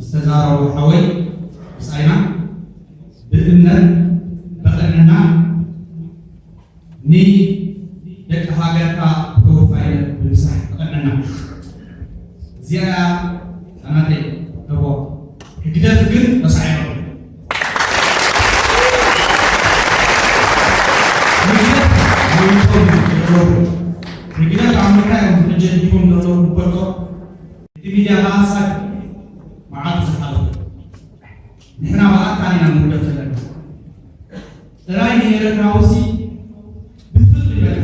ዝተዛረቡ ሓወይ ብጻይና ብእምነት ብቕንዕና ንደቂ ሃገርካ ብተወፋይነት ብምስራሕ ብቕንዕና እዚኣ እያ ናተይ ተቦ። ህግደፍ ግን ተሳዒሮም። ህግደፍ ሞይቶም ዘለዉ። ህግደፍ ኣብ ምንታይ እዮም ሕጂ ኣዲቦም ዘለዉ ንፈልጦ። እቲ ሚድያ ብኣሳድ መዓልቱ ዝሓለፉ ንሕና ብኣካል ኢና ንውደብ ዘለና። ጥራይ ንኤርትራውሲ ብፍቕሪ በቃ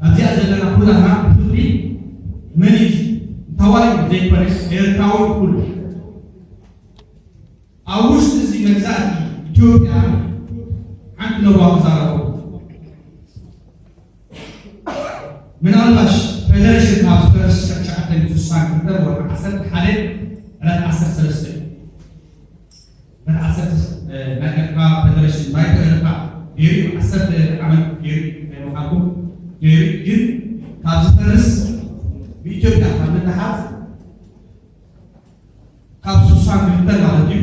ኣብዚኣ ዘለና ኩላትና ብፍቕሪ መን እዩ ተዋይ ዘይኮነ ኤርትራዊ ኩሉ ኣብ ውሽጢ እዚ መግዛእቲ ኢትዮጵያ ሓንቲ ነዋ ክዛረቡ ምናልባሽ ፌደሬሽን ካብ ፈረስ ሽሕን ትሽዓተ ሚእትን ስሳን ክልተ ወርሒ ዓሰርተ ሓደ ዕለት ዓሰርተ ሰለስተ እዩ። ዕለት ዓሰርተ ናይ ኤርትራ ፌደሬሽን ባይቶ ኤርትራ ገይሩ ዓሰርተ ዓመት ገይሩ ናይ ምዃንኩም ገይሩ ግን ካብ ዝፈርስ ብኢትዮጵያ ካብ ምትሓዝ ካብ ስሳን ክልተ ማለት እዩ።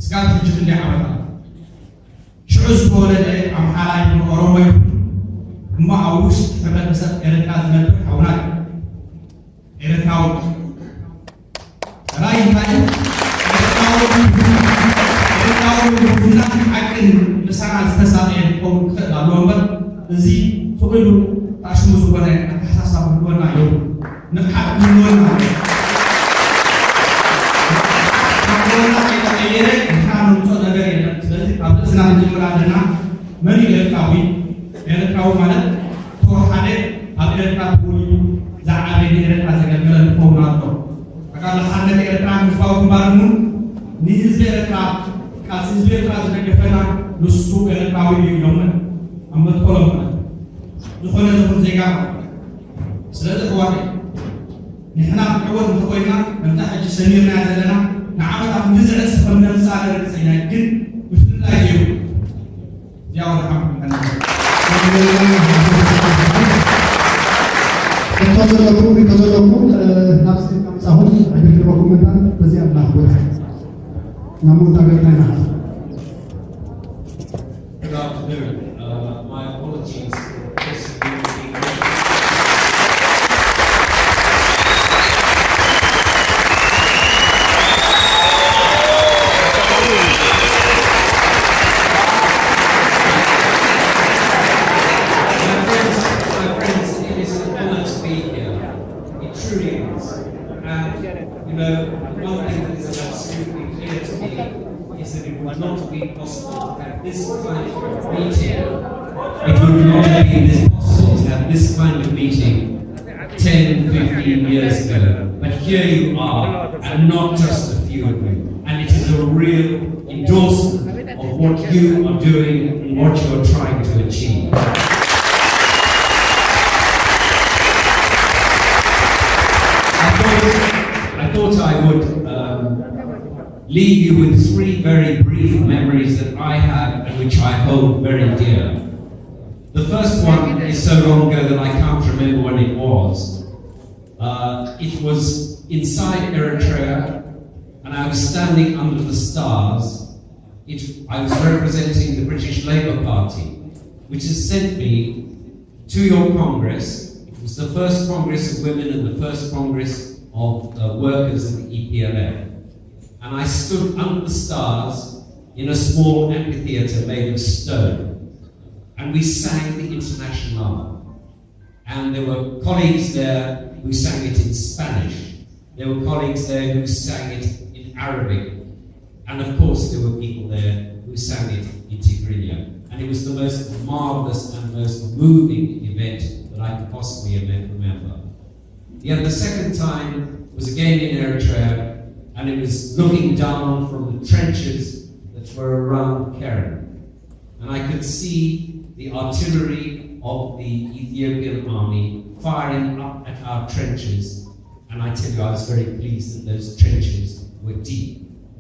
ስጋብ ሕጂ ክንደይ ዓመት ኣሎ? ሽዑ ዝተወለደ ኣምሓራ ይኹን ኦሮሞ ይኹን እሞ ኣብ ውሽጢ ሕብረተሰብ ኤርትራ ዝነብር ሓውና እዩ። ኤርትራዊ ጥራይ እንታይ እዩ? ኤርትራዊ ኤርትራዊ ብቡናን ሓቅን ምሳና ዝተሳቐየ ክኸውን ክኽእል ኣለዎ እምበር እዚ ስቕ ኢሉ ታሽሙ ዝኾነ ኣተሓሳስባ ክህልወና የብሉ። ንቕሓት ክህልወና ኣለዎ። ካብ ገበና ከይተቐየረ ንሕና ነምፅኦ ነገር የለን። ስለዚ ካብ ርእስና ክንጅምር ኣለና። መን እዩ ኤርትራዊ? ኤርትራዊ ማለት ተወሓደ ኣብ ኤርትራ ተወሊዱ ዝዓበየ ንኤርትራ ዘገልገለ ንኸውን ኣሎ። ተጋድሎ ሓርነት ኤርትራን ህዝባዊ ግንባርን እውን ንህዝቢ ኤርትራ ቃልሲ ህዝቢ ኤርትራ ዝደገፈና ንሱ ኤርትራዊ እዩ ኢሎም ኣብ መትከሎም ማለት እዩ። ዝኾነ ይኹን ዜጋ ማለት እዩ። ስለዚ ኣሕዋተይ ንሕና ክንዕወት እንተኾይንና ከምታ ሕጂ ሰሚርናያ ዘለና ንዓመታ ክንዲ ዝዕጽ ከም ነምጽኣ ርግጸኛ እየ። ግን ብፍላይ ዜሩ እዚኣ ወደ ሓሙድ እቶ ዘለኩም እቶ ዘለኩም ናብ ስቴት ምጻኹም ዕድል ክህበኩም መታን በዚኣ ኣላ ክወርሕ ናብ መወዳእታ ኢና ንሓስብ። Good afternoon. Uh, my apologies for this meeting. My friends, my friends, it is an honor to be here. It truly is. And, you know, one thing that is absolutely clear to me is that it would not have been possible to have this kind of meeting. It would not have been this possible to have this kind of meeting ten, fifteen years ago. But here you are, and not just a few of you. And it is a real endorsement of what you are doing and what you are trying to achieve. I thought, I thought I would um, leave you with three very brief memories that I have and which I hold very dear. The first one is so long ago that I can't remember when it was. Uh, it was inside Eritrea, and I was standing under the stars. It, I was representing the British Labour Party, which has sent me to your Congress. It was the first Congress of Women and the first Congress of uh, Workers of the E P L F. And I stood under the stars in a small amphitheatre made of stone, and we sang the international anthem. And there were colleagues there who sang it in Spanish. There were colleagues there who sang it in Arabic. And of course, there were people there who sang it in Tigrinya. And it was the most marvelous and most moving event that I can possibly remember. Yet the second time was again in Eritrea, and it was looking down from the trenches that were around Keren. And I could see the artillery of the Ethiopian army firing up at our trenches. And I tell you, I was very pleased that those trenches were deep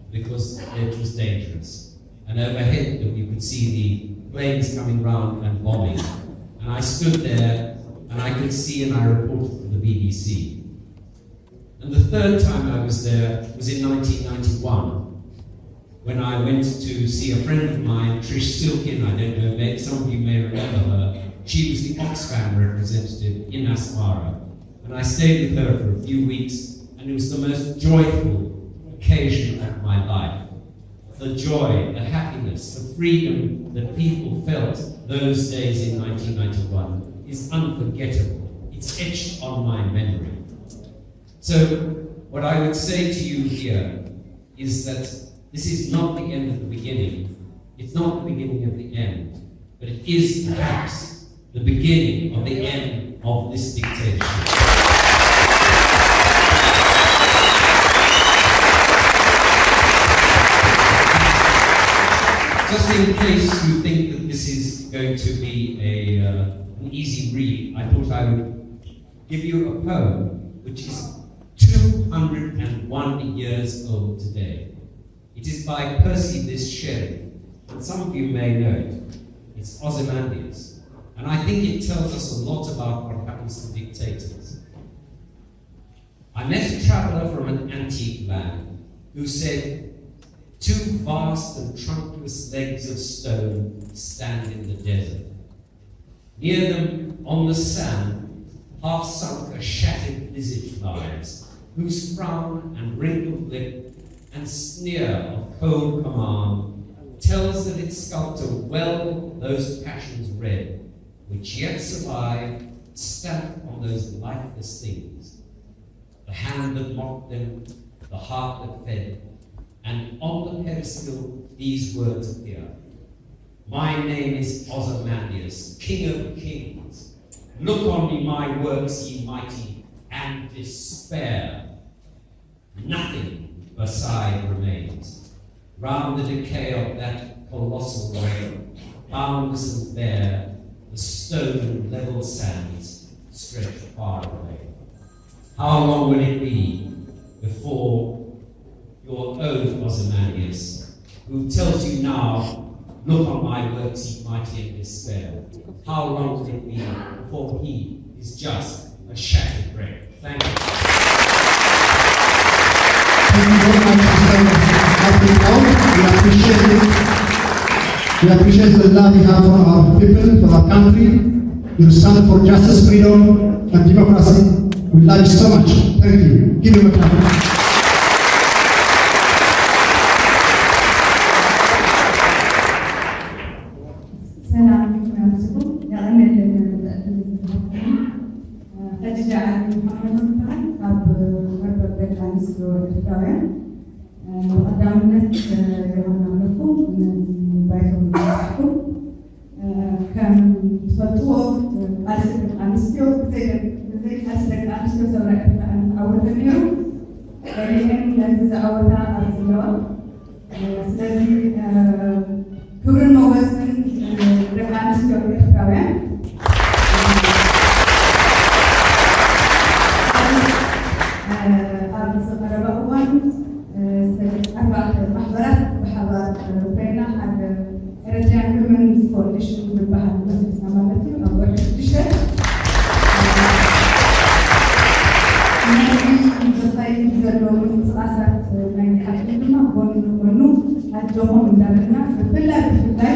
because it was dangerous. And overhead, that you could see the planes coming round and bombing. And I stood there and I could see and I reported for the B B C. And the third time I was there was in nineteen ninety-one when I went to see a friend of mine, Trish Silkin. I don't know, may, some of you may remember her. She was the Oxfam representative in Asmara. And I stayed with her for a few weeks, and it was the most joyful occasion of my life. The joy, the happiness, the freedom that people felt those days in nineteen ninety-one is unforgettable. It's etched on my memory. So, what I would say to you here is that this is not the end of the beginning. It's not the beginning of the end, but it is perhaps the beginning of the end of this dictatorship. Just in case you think that this is going to be a, uh, an easy read, I thought I would give you a poem which is two hundred and one years old today. It is by Percy Bysshe Shelley, and some of you may know it. It's Ozymandias, and I think it tells us a lot about what happens to dictators. I met a traveller from an antique land who said, "Two vast and trunkless legs of stone stand in the desert. Near them, on the sand, half sunk, a shattered visage lies, whose frown and wrinkled lip and sneer of cold command tells that its sculptor well those passions read, which yet survive, stamped on those lifeless things. The hand that mocked them, the heart that fed, and on the pedestal these words appear: 'My name is Ozymandias, king of kings. Look on me, my works, ye mighty, and despair.' Nothing beside remains. Round the decay of that colossal rail, boundless and bare, the stone and level sands stretch far away. How long will it be before your own Ozymandias, who tells you now, 'Look on my works, ye mighty, and despair'? How long will it be before he is just a shattered wreck? Thank you. Thank you very much, Mister Abdul Kaum. We appreciate it. We appreciate the love you have for our people, for our country. You stand for justice, freedom, and democracy. We love you so much. Thank you. Give him a clap. ሰላም ይኹን ኣብዝኹም። የቐንየለና ነዚ ዕድል እዚ ዝሃብኩምኒ። ኸዲጃ ዓሊ መሓመድ ይበሃል፣ ካብ መርበብ ደቂ ኣንስትዮ ኤርትራውያን። ብቐዳምነት ዮሃና ኣለኹም ነዚ ባይቶ ምብጻሕኩም። ከም ትፈልጥዎ፣ ቃልሲ ደቂ ኣንስትዮ፣ ብዘይ ደቂ፣ ብዘይ ቃልሲ ደቂ ኣንስትዮ ሰውራ ኤርትራ ኣይምተዓወተን ነይሩ። ገሊአን ነዚ ዝዓወታ ኣብዚ ኣለዋ። ስለዚ ክብርን ሞገስን ደቂ ኣንስትዮ ኤርትራውያን። ኣብዚ ቀረባ እዋን ሰለስተ ኣርባዕተ ማሕበራት ብሓባር ኮይና ሓደ Eritrean Women's Coalition ዝበሃል መስሪትና ማለት እዩ። ኣብ ወርሒ ሽዱሽተ ነዚ ዝኸይድ ዘሎ ምንቅስቓሳት ናይ ዓዲ ድማ ጎኒ ንጎኑ ኣጆኹም እንዳበልና፣ ብፍላይ ብፍላይ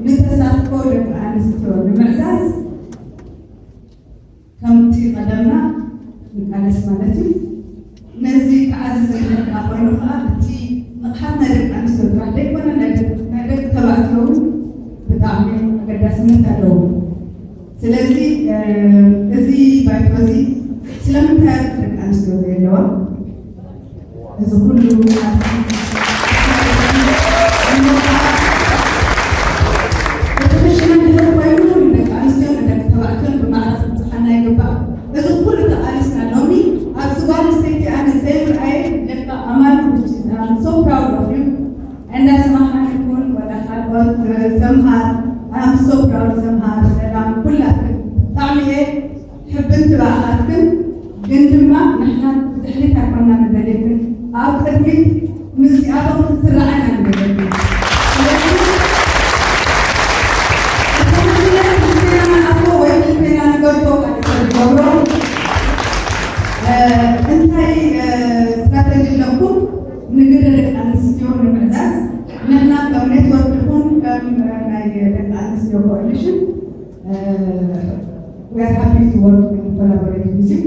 ንተሳትፎ ደቂ ኣንስትዮ ንምዕዛዝ ከምቲ ቀደምና ንቃለስ ማለት እዩ። ነዚ ክዓዝዝ እንድሕር ደኣ ኮይኑ ከኣ፣ እቲ ንቕሓት ናይ ደቂ ኣንስትዮ ጥራሕ ዘይኮነ፣ ናይ ደቂ ዳስነት ኣለዎ። ስለዚ እዚ ባይቶ እዚ ስለምንታይ ደቂ ኣንስትዮ ዘየለዋ? እዚ ኩሉ እቲ ክሽነ ድሕሪ ኮይኑ ንደቂ ኣንስትዮን ንደቂ ተባዕትዮን ብማዕረ ክብፅሓና ይግባእ። እዚ ኩሉ ተቓሊስና ሎሚ ኣብዚ ጓል ኣንስተይቲ ኣነ ዘይምርኣየ ደቂ ኣማል so proud of you። እንዳ ስማሓን ይኹን ወላ ካልኦት ዘምሃር I'm so proud ዘምሃር ሰላም ኩላትክን ብጣዕሚ እየ ሕብንቲ ብኣኻትክን ግን ድማ ንሕና ብድሕሪት ኣይኮና ንደልየክን ኣብ ቅድሚት ምስዚኣቶም ክትስራዓና ንደልየክን ስለዚ እቲ ክልቴና ንኣፎ ወይ ክልቴና ንገድፎ ካልእ ሰብ ዝገብሮ እንታይ ስትራተጂ ኣለኩም ንግደ ደቂ ኣንስትዮ ንምዕዛዝ ንሕና ከም ኔትወርክ ይኹን ከም ናይ ደቂ ኣንስትዮ ኮኦሊሽን we are happy to work and collaborate with you።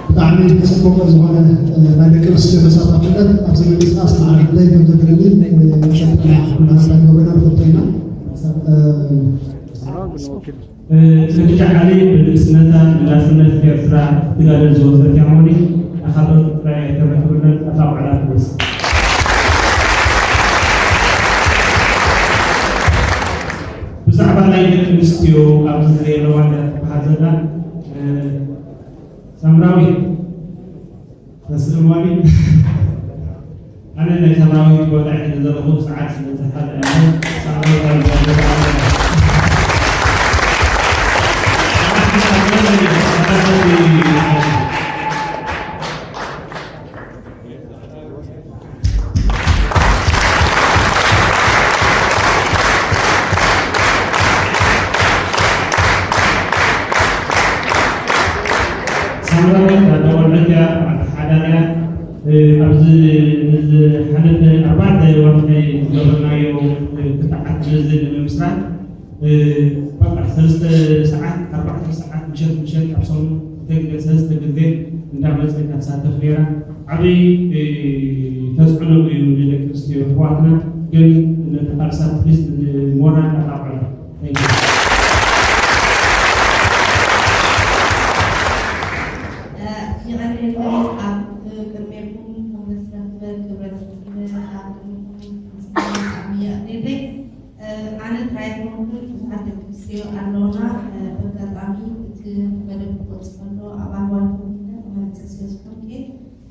ብጣዕሚ ጽቡቕ ዝኾነ ናይ ደቂ ኣንስትዮ ተሳታፍነት ኣብዚ ምንቅስቃስ ማዕረ ክንደይ ከም ዘድለኒ መሰልጥና ኩልና ስራ ገበና ንፈልጦ ኢና። ከድጃ ዓሊ ብንእስነታ ንናጽነት ኤርትራ ክትጋደል ዝወጸት እያ እሞ ንኻልኦት ጥራይ ኣይተረክብለን ኣታ ውዕላ ትወስ ብዛዕባ ናይ ደቂ ኣንስትዮ ኣብዚ ዝርኤ ኣለዋ እንዳ ትበሃል ዘላ ሳምራዊት ተስእልዋኒ ኣነ ናይ ሰራዊት ቦታ ሒዘ ዘለኹ ሰዓት ስለ ዝሓለ እሞ ሰራዊት ኣብ ዘለኹ ሳምራዊት ኣደ ቆልዑት እያ፣ በዓልቲ ሓዳር እያ። ኣብዚ ንዝሓለፈ ኣርባዕተ ወርሒ ዝገበርናዮ ክትዓት ነዚ ንምምስራት በቃ ሰለስተ ሰዓት ኣርባዕተ ሰዓት ምሸት ምሸት ኣብ ሰሙን ክልተ ግዜ ሰለስተ ግዜ እንዳመፀ እንዳተሳተፍ ነይራ። ዓብይ ተፅዕኖ እዩ ንደቂ ኣንስትዮ ኣሕዋትና። ግን ነቲ ቃልሳ ፕሊስ ንሞራል ኣጣቕዑ። ይቐንየለይ ኣብ ቅድሜኩም ሞገስ ረኽበ ክብረት ረኽበ ኣብ ቅድሜኩም ምስጋና ዓብዪ ኣቕሪበ። ኣነ ጥራይ ኣይኮንኩን ብዙሓት ደቂ ኣንስትዮ ኣለውና። በጋጣሚ እቲ መደብ ክወፅእ ከሎ ኣብ ኣህዋት ወኪለ ክመፅእ ስለ ዝኾንኩ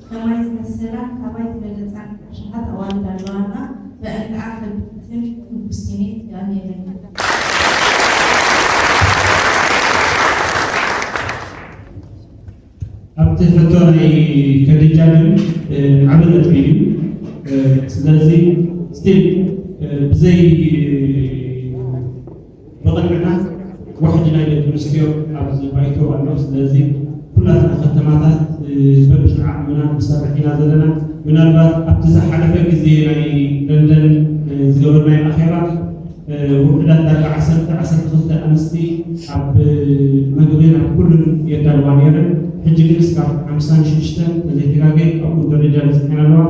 ከማይ ዝመሰላ ካባይ ዝበለፃ ኣሽሓት ኣዋልድ ኣለዋና። በእንትኣ ከብትን ግቡስኔት ያኔለኝ ኣብቲ ሕቶ ናይ ከድጃ ግን ዓቢ ነጥቢ እዩ። ስለዚ ስቲል ብዘይ ብቕንዕና ዋሕዲ ናይ ደቂ ኣንስትዮ ኣብዚ ባይቶ ኣሎ። ስለዚ ኩላትና ከተማታት በብዝዓቕምና ንሰርሕ ኢና ዘለና። ምናልባት ኣብቲ ዝሓለፈ ግዜ ናይ ለንደን ዝገበርናዮ ኣኼባ ውሑዳት ዳርጋ ዓሰርተ ዓሰርተ ክልተ ኣንስቲ ኣብ መግብን ኣብ ኩሉን የዳልዋ ነይረን። ሕጂ ግን እስካብ ሓምሳን ሽዱሽተን ተዘይተጋገ ኣብኡ ደረጃ በፂሐን ኣለዋ።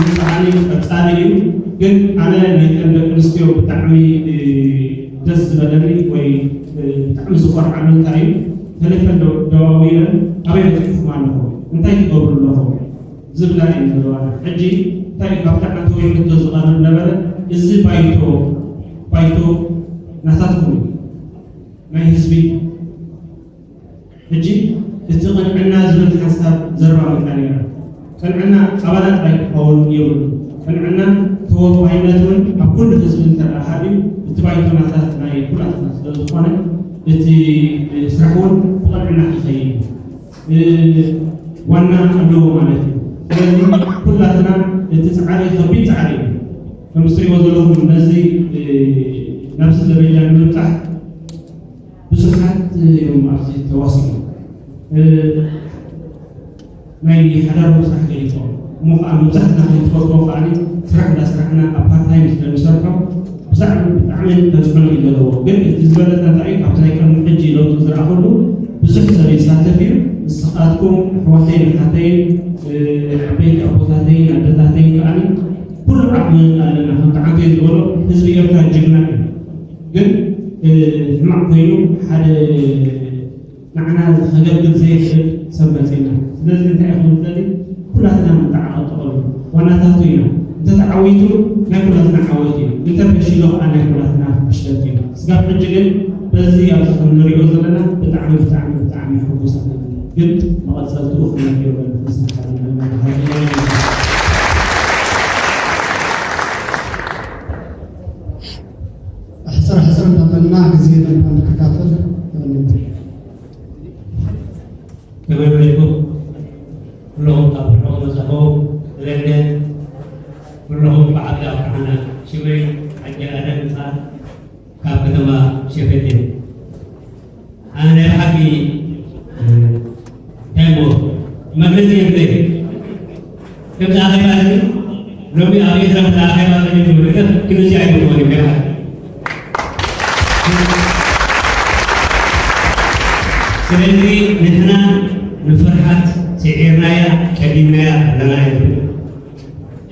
ብጣዕሚ ቀፃሊ እዩ። ግን ኣነ ናይተን ደቂ ኣንስትዮ ብጣዕሚ ደስ ዝበለኒ ወይ ብጣዕሚ ዝኮርዓሉ እንታይ እዩ፣ ተሌፈን ደዋዊለን ኣበይ በፂሕኩም ኣለኹም፣ እንታይ ትገብሩ ኣለኹም ዝብላ እየን ዘለዋ። ሕጂ እንታይ እዩ ካብቲ ዓንተወይ ሕቶ ዝቐርብ ነበረ፣ እዚ ባይቶ ባይቶ ናታትኩም እዩ ናይ ህዝቢ ሕጂ እቲ ቅንዕና ዝብል ሓሳብ ዘረባ መፅኣ ነይራ። ቅንዕና ኣባላት ጥራይ ክኸውን የብሉ። ቅንዕና ተወፋይነት እውን ኣብ ኩሉ ህዝቢ እንተ ደኣ ሃልዩ እቲ ባይቶናታት ናይ ኩላትና ስለ ዝኾነ እቲ ስራሕ እውን ብቕንዕና ክኸይድ ዋና ኣለዎ ማለት እዩ። ስለዚ ኩላትና እቲ ፃዕሪ ከቢድ ፃዕሪ እዩ። ከም እትሪእዎ ዘለኹም ነዚ ናብዚ ደረጃ ንምብፃሕ ብዙሓት እዮም ኣብዚ ተዋሲኦም ናይ ሓዳር ስራሕ ገሊፆም እሞ ከዓ መብዛሕትና ክንትፈልጦ ከዓ ስራሕ እንዳስራሕና ኣብ ፓርታይም ስለንሰርሖ ብዛዕባ ብጣዕሚ ተፅዕኖ እዩ ዘለዎ። ግን እቲ ዝበለፀ እንታይ እዩ ካብቲ ናይ ቅድሚ ሕጂ ለውጢ ዝረኣኹሉ ብዙሕ ሰብ ይሳተፍ እዩ። ንስኻትኩም ኣሕዋተይን ኣሓተይን ዝበሎ ህዝቢ ኤርትራ ጅግና እዩ። ግን ሕማቕ ኮይኑ ሓደ ንዓና ከገልግል ዘይኽእል ሰብ መፂና። ስለዚ እንታይ ይኹን ዘሊ ኩላትና ንተዓቐጠቐሉ ዋናታቱ ኢና። እንተተዓዊቱ ናይ ኩላትና ዓወት እዩ፣ እንተፈሽሉ ከዓ ናይ ኩላትና ፍሽለት እዩ። ስጋብ ሕጂ ግን በዚ ኣብዚ ከም ንሪኦ ዘለና ብጣዕሚ ብጣዕሚ ብጣዕሚ ሕጉሳት ኢና። ግን መቐፀልትኡ ክመት የለን። ሕፅር ሕፅር እንዳበልና ግዜ መድባ ንከካፈል። ከመይ ውዒልኩም? ኩለኹም ካብ ርሑቕ መጻኹም፣ ለንደን፣ ኩለኹም ብዓቢ ኣብቅዓና። ሽመይ ሓጂ ኣደም ይበሃል፣ ካብ ከተማ ሸፈቴ። ኣነ ናይ ብሓቂ እንታይ እሞ መግለጺ የብለይ። ከምዚ ኣኼባ እዚ ሎሚ ኣብ ኤርትራ ከምዚ ኣኼባ ተገይሩ ነገር ክንዚ ኣይምኾን እዩ ገና። ስለዚ ንሕና ንፍርሓት ስዒርናያ ቀዲምናያ ኣለና ኣይብል።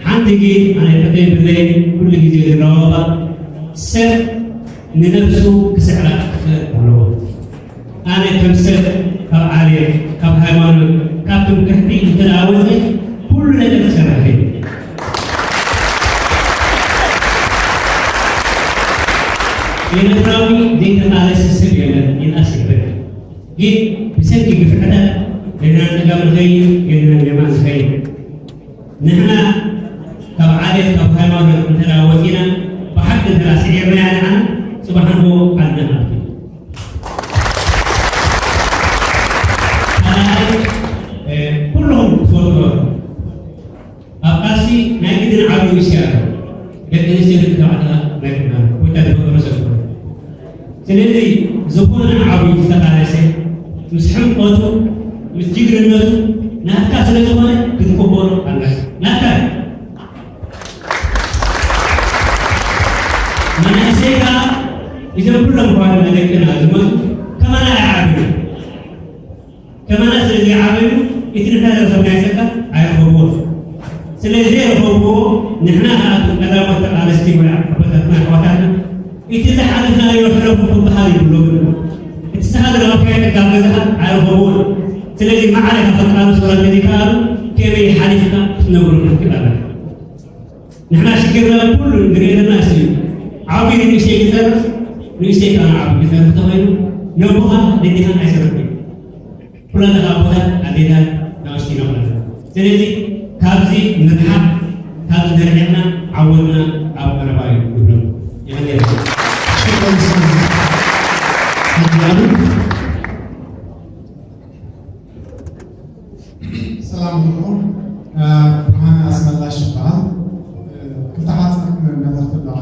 ሓንቲ ግን ኣነ ሕቶ የብለይ፣ ኩሉ ግዜ ዝረባባ ሰብ ንነብሱ ክስዕራ ክኽእል ኣለዎ። ኣነ ከም ሰብ ካብ ዓሌት፣ ካብ ሃይማኖት፣ ካብ ትምክሕቲ እንተ ደኣ ወጺኤ ኩሉ ነገር ክሰርሕ እየ። ኤርትራዊ ዘይተቓለሰ ሰብ የለን ኢልናስ ይብል። ግን ብሰንኪ ግፍዕታት ገና ንጸጋም ንኸይድ፣ ገና ንየማን ንኸይድ። ንሕና ካብ ዓሌት ካብ ሃይማኖት እንተ ደኣ ወጺና ብሓቂ እንተ ደኣ ስዒርናያ ንዓና ጽባሕ ንግሆ ዓድና ሃብቲ ካልኣይ ኩሎም ትፈልጥዎ ኣብ ቃልሲ ናይ ግድን ዓብዪ ሚስጢር ኣሎ። ደቂ ኣንስትዮ ደቂ ተባዕትዮ ናይ ግድን ኣሎ። ወይ እንታይ ዝፈጠሮ ሰብ ዝኾነ ስለዚ ዝኾነ ዓብዪ ዝተቓለሰ ምስ ሕምቐቱ ምስ ጅግንነቱ ናትካ ስለ ዝኾነ ክትቅበሎ ኣለካ። ናትካ እዩ። መናእሰይ ከዓ እዞም ኩሎም ጓልና ደቅና ዝመፁ ከማና ኣይዓብዩ። ከማና ስለ ዘይዓበዩ እቲ ንሕና ዝረኸብናዮ ጸጋ ኣይረኸብዎን። ስለ ዘይረኸብዎ ንሕና ከኣ እቶም ቀዳሞት ተቓለስቲ ወይ ኣቦታትና ኣሕዋታትና እቲ ዝሓለፍናዮ ሕለፉ ክበሃል የብሎምን። እቲ ዝሃገር ኣብ ካይ ጸጋ ኣብ ገዛኻ ኣይረኸብዎን። ስለዚ ማዕረ ኢኻ ክትቃለስ ወላ እንተዘይከኣሉ ከመይ ሓሊፍካ ክትነብሮ ክትክእል ኣለካ። ንሕና ሽግርና ኩሉ ንሪኦ ዘለና እሱ እዩ። ዓብዪ ንእሽተይ ክጸርፍ ንእሽተይ ከዓ ንዓብዪ ክጸርፍ ተኾይኑ ነቦኻ ደዲኻን ኣይሰርሕን እዩ። ኩላትና ኣቦታት ኣዴታት ናእሽቱ ኢና ማለት እዩ። ስለዚ ካብዚ ንርሓቕ፣ ካብዚ ተርሒቕና ዓወትና ኣብ ቀረባ እዩ ንብሎ። የቐንየልና። ሰላም ኣለኩም። ብርሃነ ኣስመላሽ ይበሃል። ክልተ ሓፂር መልእኽቲ ኣለዋ።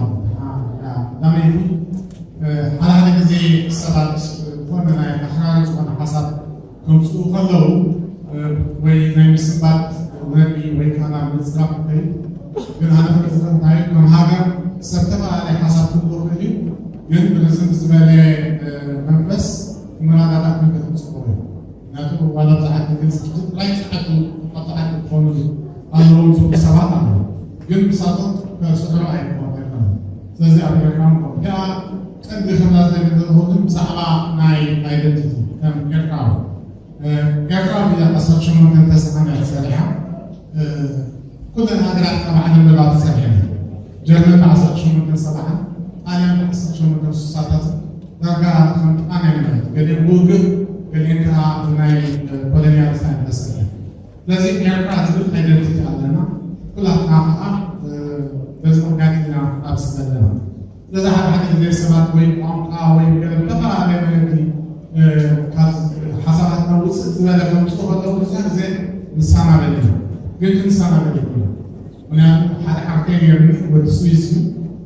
ቀዳመይቲ ሓደ ሓደ ግዜ ሰባት ዝኾነ ናይ ኣኽራሪ ዝኾነ ሓሳብ ከምፅኡ ከለዉ ወይ ናይ ምስንባት ነቢ ወይ ከዓ ናብ ምፅራፍ ይኸይድ። ግን ኣነ ክብል ዝኽእል እንታይ እዩ፣ ከም ሃገር ሰብ ዝተፈላለየ ሓሳብ ክህልዎ ይኽእል እዩ። ግን ብርዝን ብዝበለ መንፈስ ክመረዳዳእ ክንክእል ፅቡቕ እዩ። ምክንያቱ ዋላ ኣብዚ ዓዲ ግን ፃሕቲ ጥራይ ፃሕቲ ኣብቲ ዓዲ ክኾኑ ኣለዎም ዝብሉ ሰባት ኣለዉ። ግን ንሳቶም ከስዕሩ ኣይክኾኑ ኣይኮነን። ስለዚ ኣብ ኤርትራ ንኮም እቲኣ ቀንዲ ክብላ ዝደሊ ዘለኹ ግን ብዛዕባ ናይ ኣይደንቲቲ ከም ኤርትራዊ ኤርትራ ብዓሰርተ ሸሞንተ ተስዓን እያ ተሰሪሓ። ኩለን ሃገራት ካብ ዓለም ለባ ተሰሪሐን እየን። ጀርመን ብዓሰርተ ሸሞንተ ሰብዓን ጣልያን ብዓሰርተ ሸሞንተ ስሳታትን ዳርጋ ከም ጥቃን እየን ማለት እዩ። ገሊአን ብውግእ ገሊአን ከዓ ብናይ ኮሎኒያል ስታይል ተሰሪሐን። ስለዚ ኤርትራ ዝብል ኣይደንቲቲ ኣለና። ኩላትና ከዓ በዚ ምክንያት ኢና ኣብዚ ዘለና። ስለዚ ሓደ ሓደ ግዜ ሰባት ወይ ቋንቋ ወይ ገለ ብተፈላለየ መገዲ ካብ ሓሳባትና ውፅእ ዝበለ ከምፅኡ ከለዉ ብዙሕ ግዜ ንሰናበድ ኢና። ግን ክንሰናበድ ይብሉ። ምክንያቱ ሓደ ዓርከይ ነይሩኒ ወዲ ስዊስ እዩ።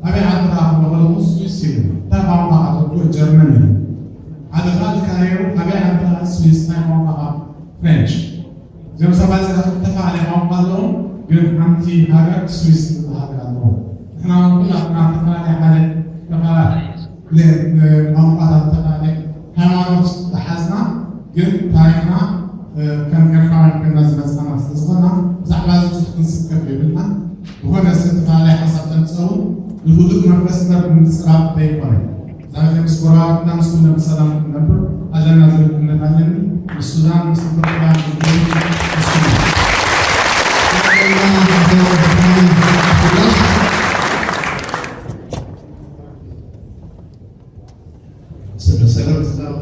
ኣበይ ዓድኻ ክብሎ ከለኹ ስዊስ እዩ። እንታይ ቋንቋ ኣተኩ ጀርመን እዩ። ሓደ ካልእ ከዓ ነይሩ ኣበይ ዓድኻ ስዊስ እንታይ ቋንቋ ፍሬንች። እዚኦም ሰባት እዚኣቶም ዝተፈላለየ ቋንቋ ኣለዎም፣ ግን ሓንቲ ሃገር ስዊስ ትብል ሃገር ኣለዎም። ንሕና እውን ኩላትና ዝተፈላለየ ሓደ ዝተፈላለየ ቋንቋታት፣ ዝተፈላለየ ሃይማኖት ዝሓዝና ግን ታሪኽና ከም ኤርትራውያን ኮይና ዝመፃና ስለዝኾና ብዛዕባ እዚ ብዙሕ ክንስከፍ የብልና። ዝኾነ ዝተፈላለየ ሓሳብ ተምፀኡ ንቡ ብውዱእ መንፈስ እምበር ብምጽራብ ዘይኮነ። ዛዘ ምስ ጎረባብትና ምስ ኩሎም ብሰላም ክንነብር ኣለና ዝብል እምነት ኣለኒ። ምስ ሱዳን፣ ምስ ኢትዮጵያ፣ ምስ ጅቡቲ፣ ምስ ኩሉ። ሰላም፣ ሰላም፣ ሰላም።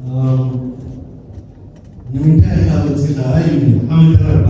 እም፣ ንምንታይ ኢኻ መጺኻ? እዩ ሓመድ ተረባ።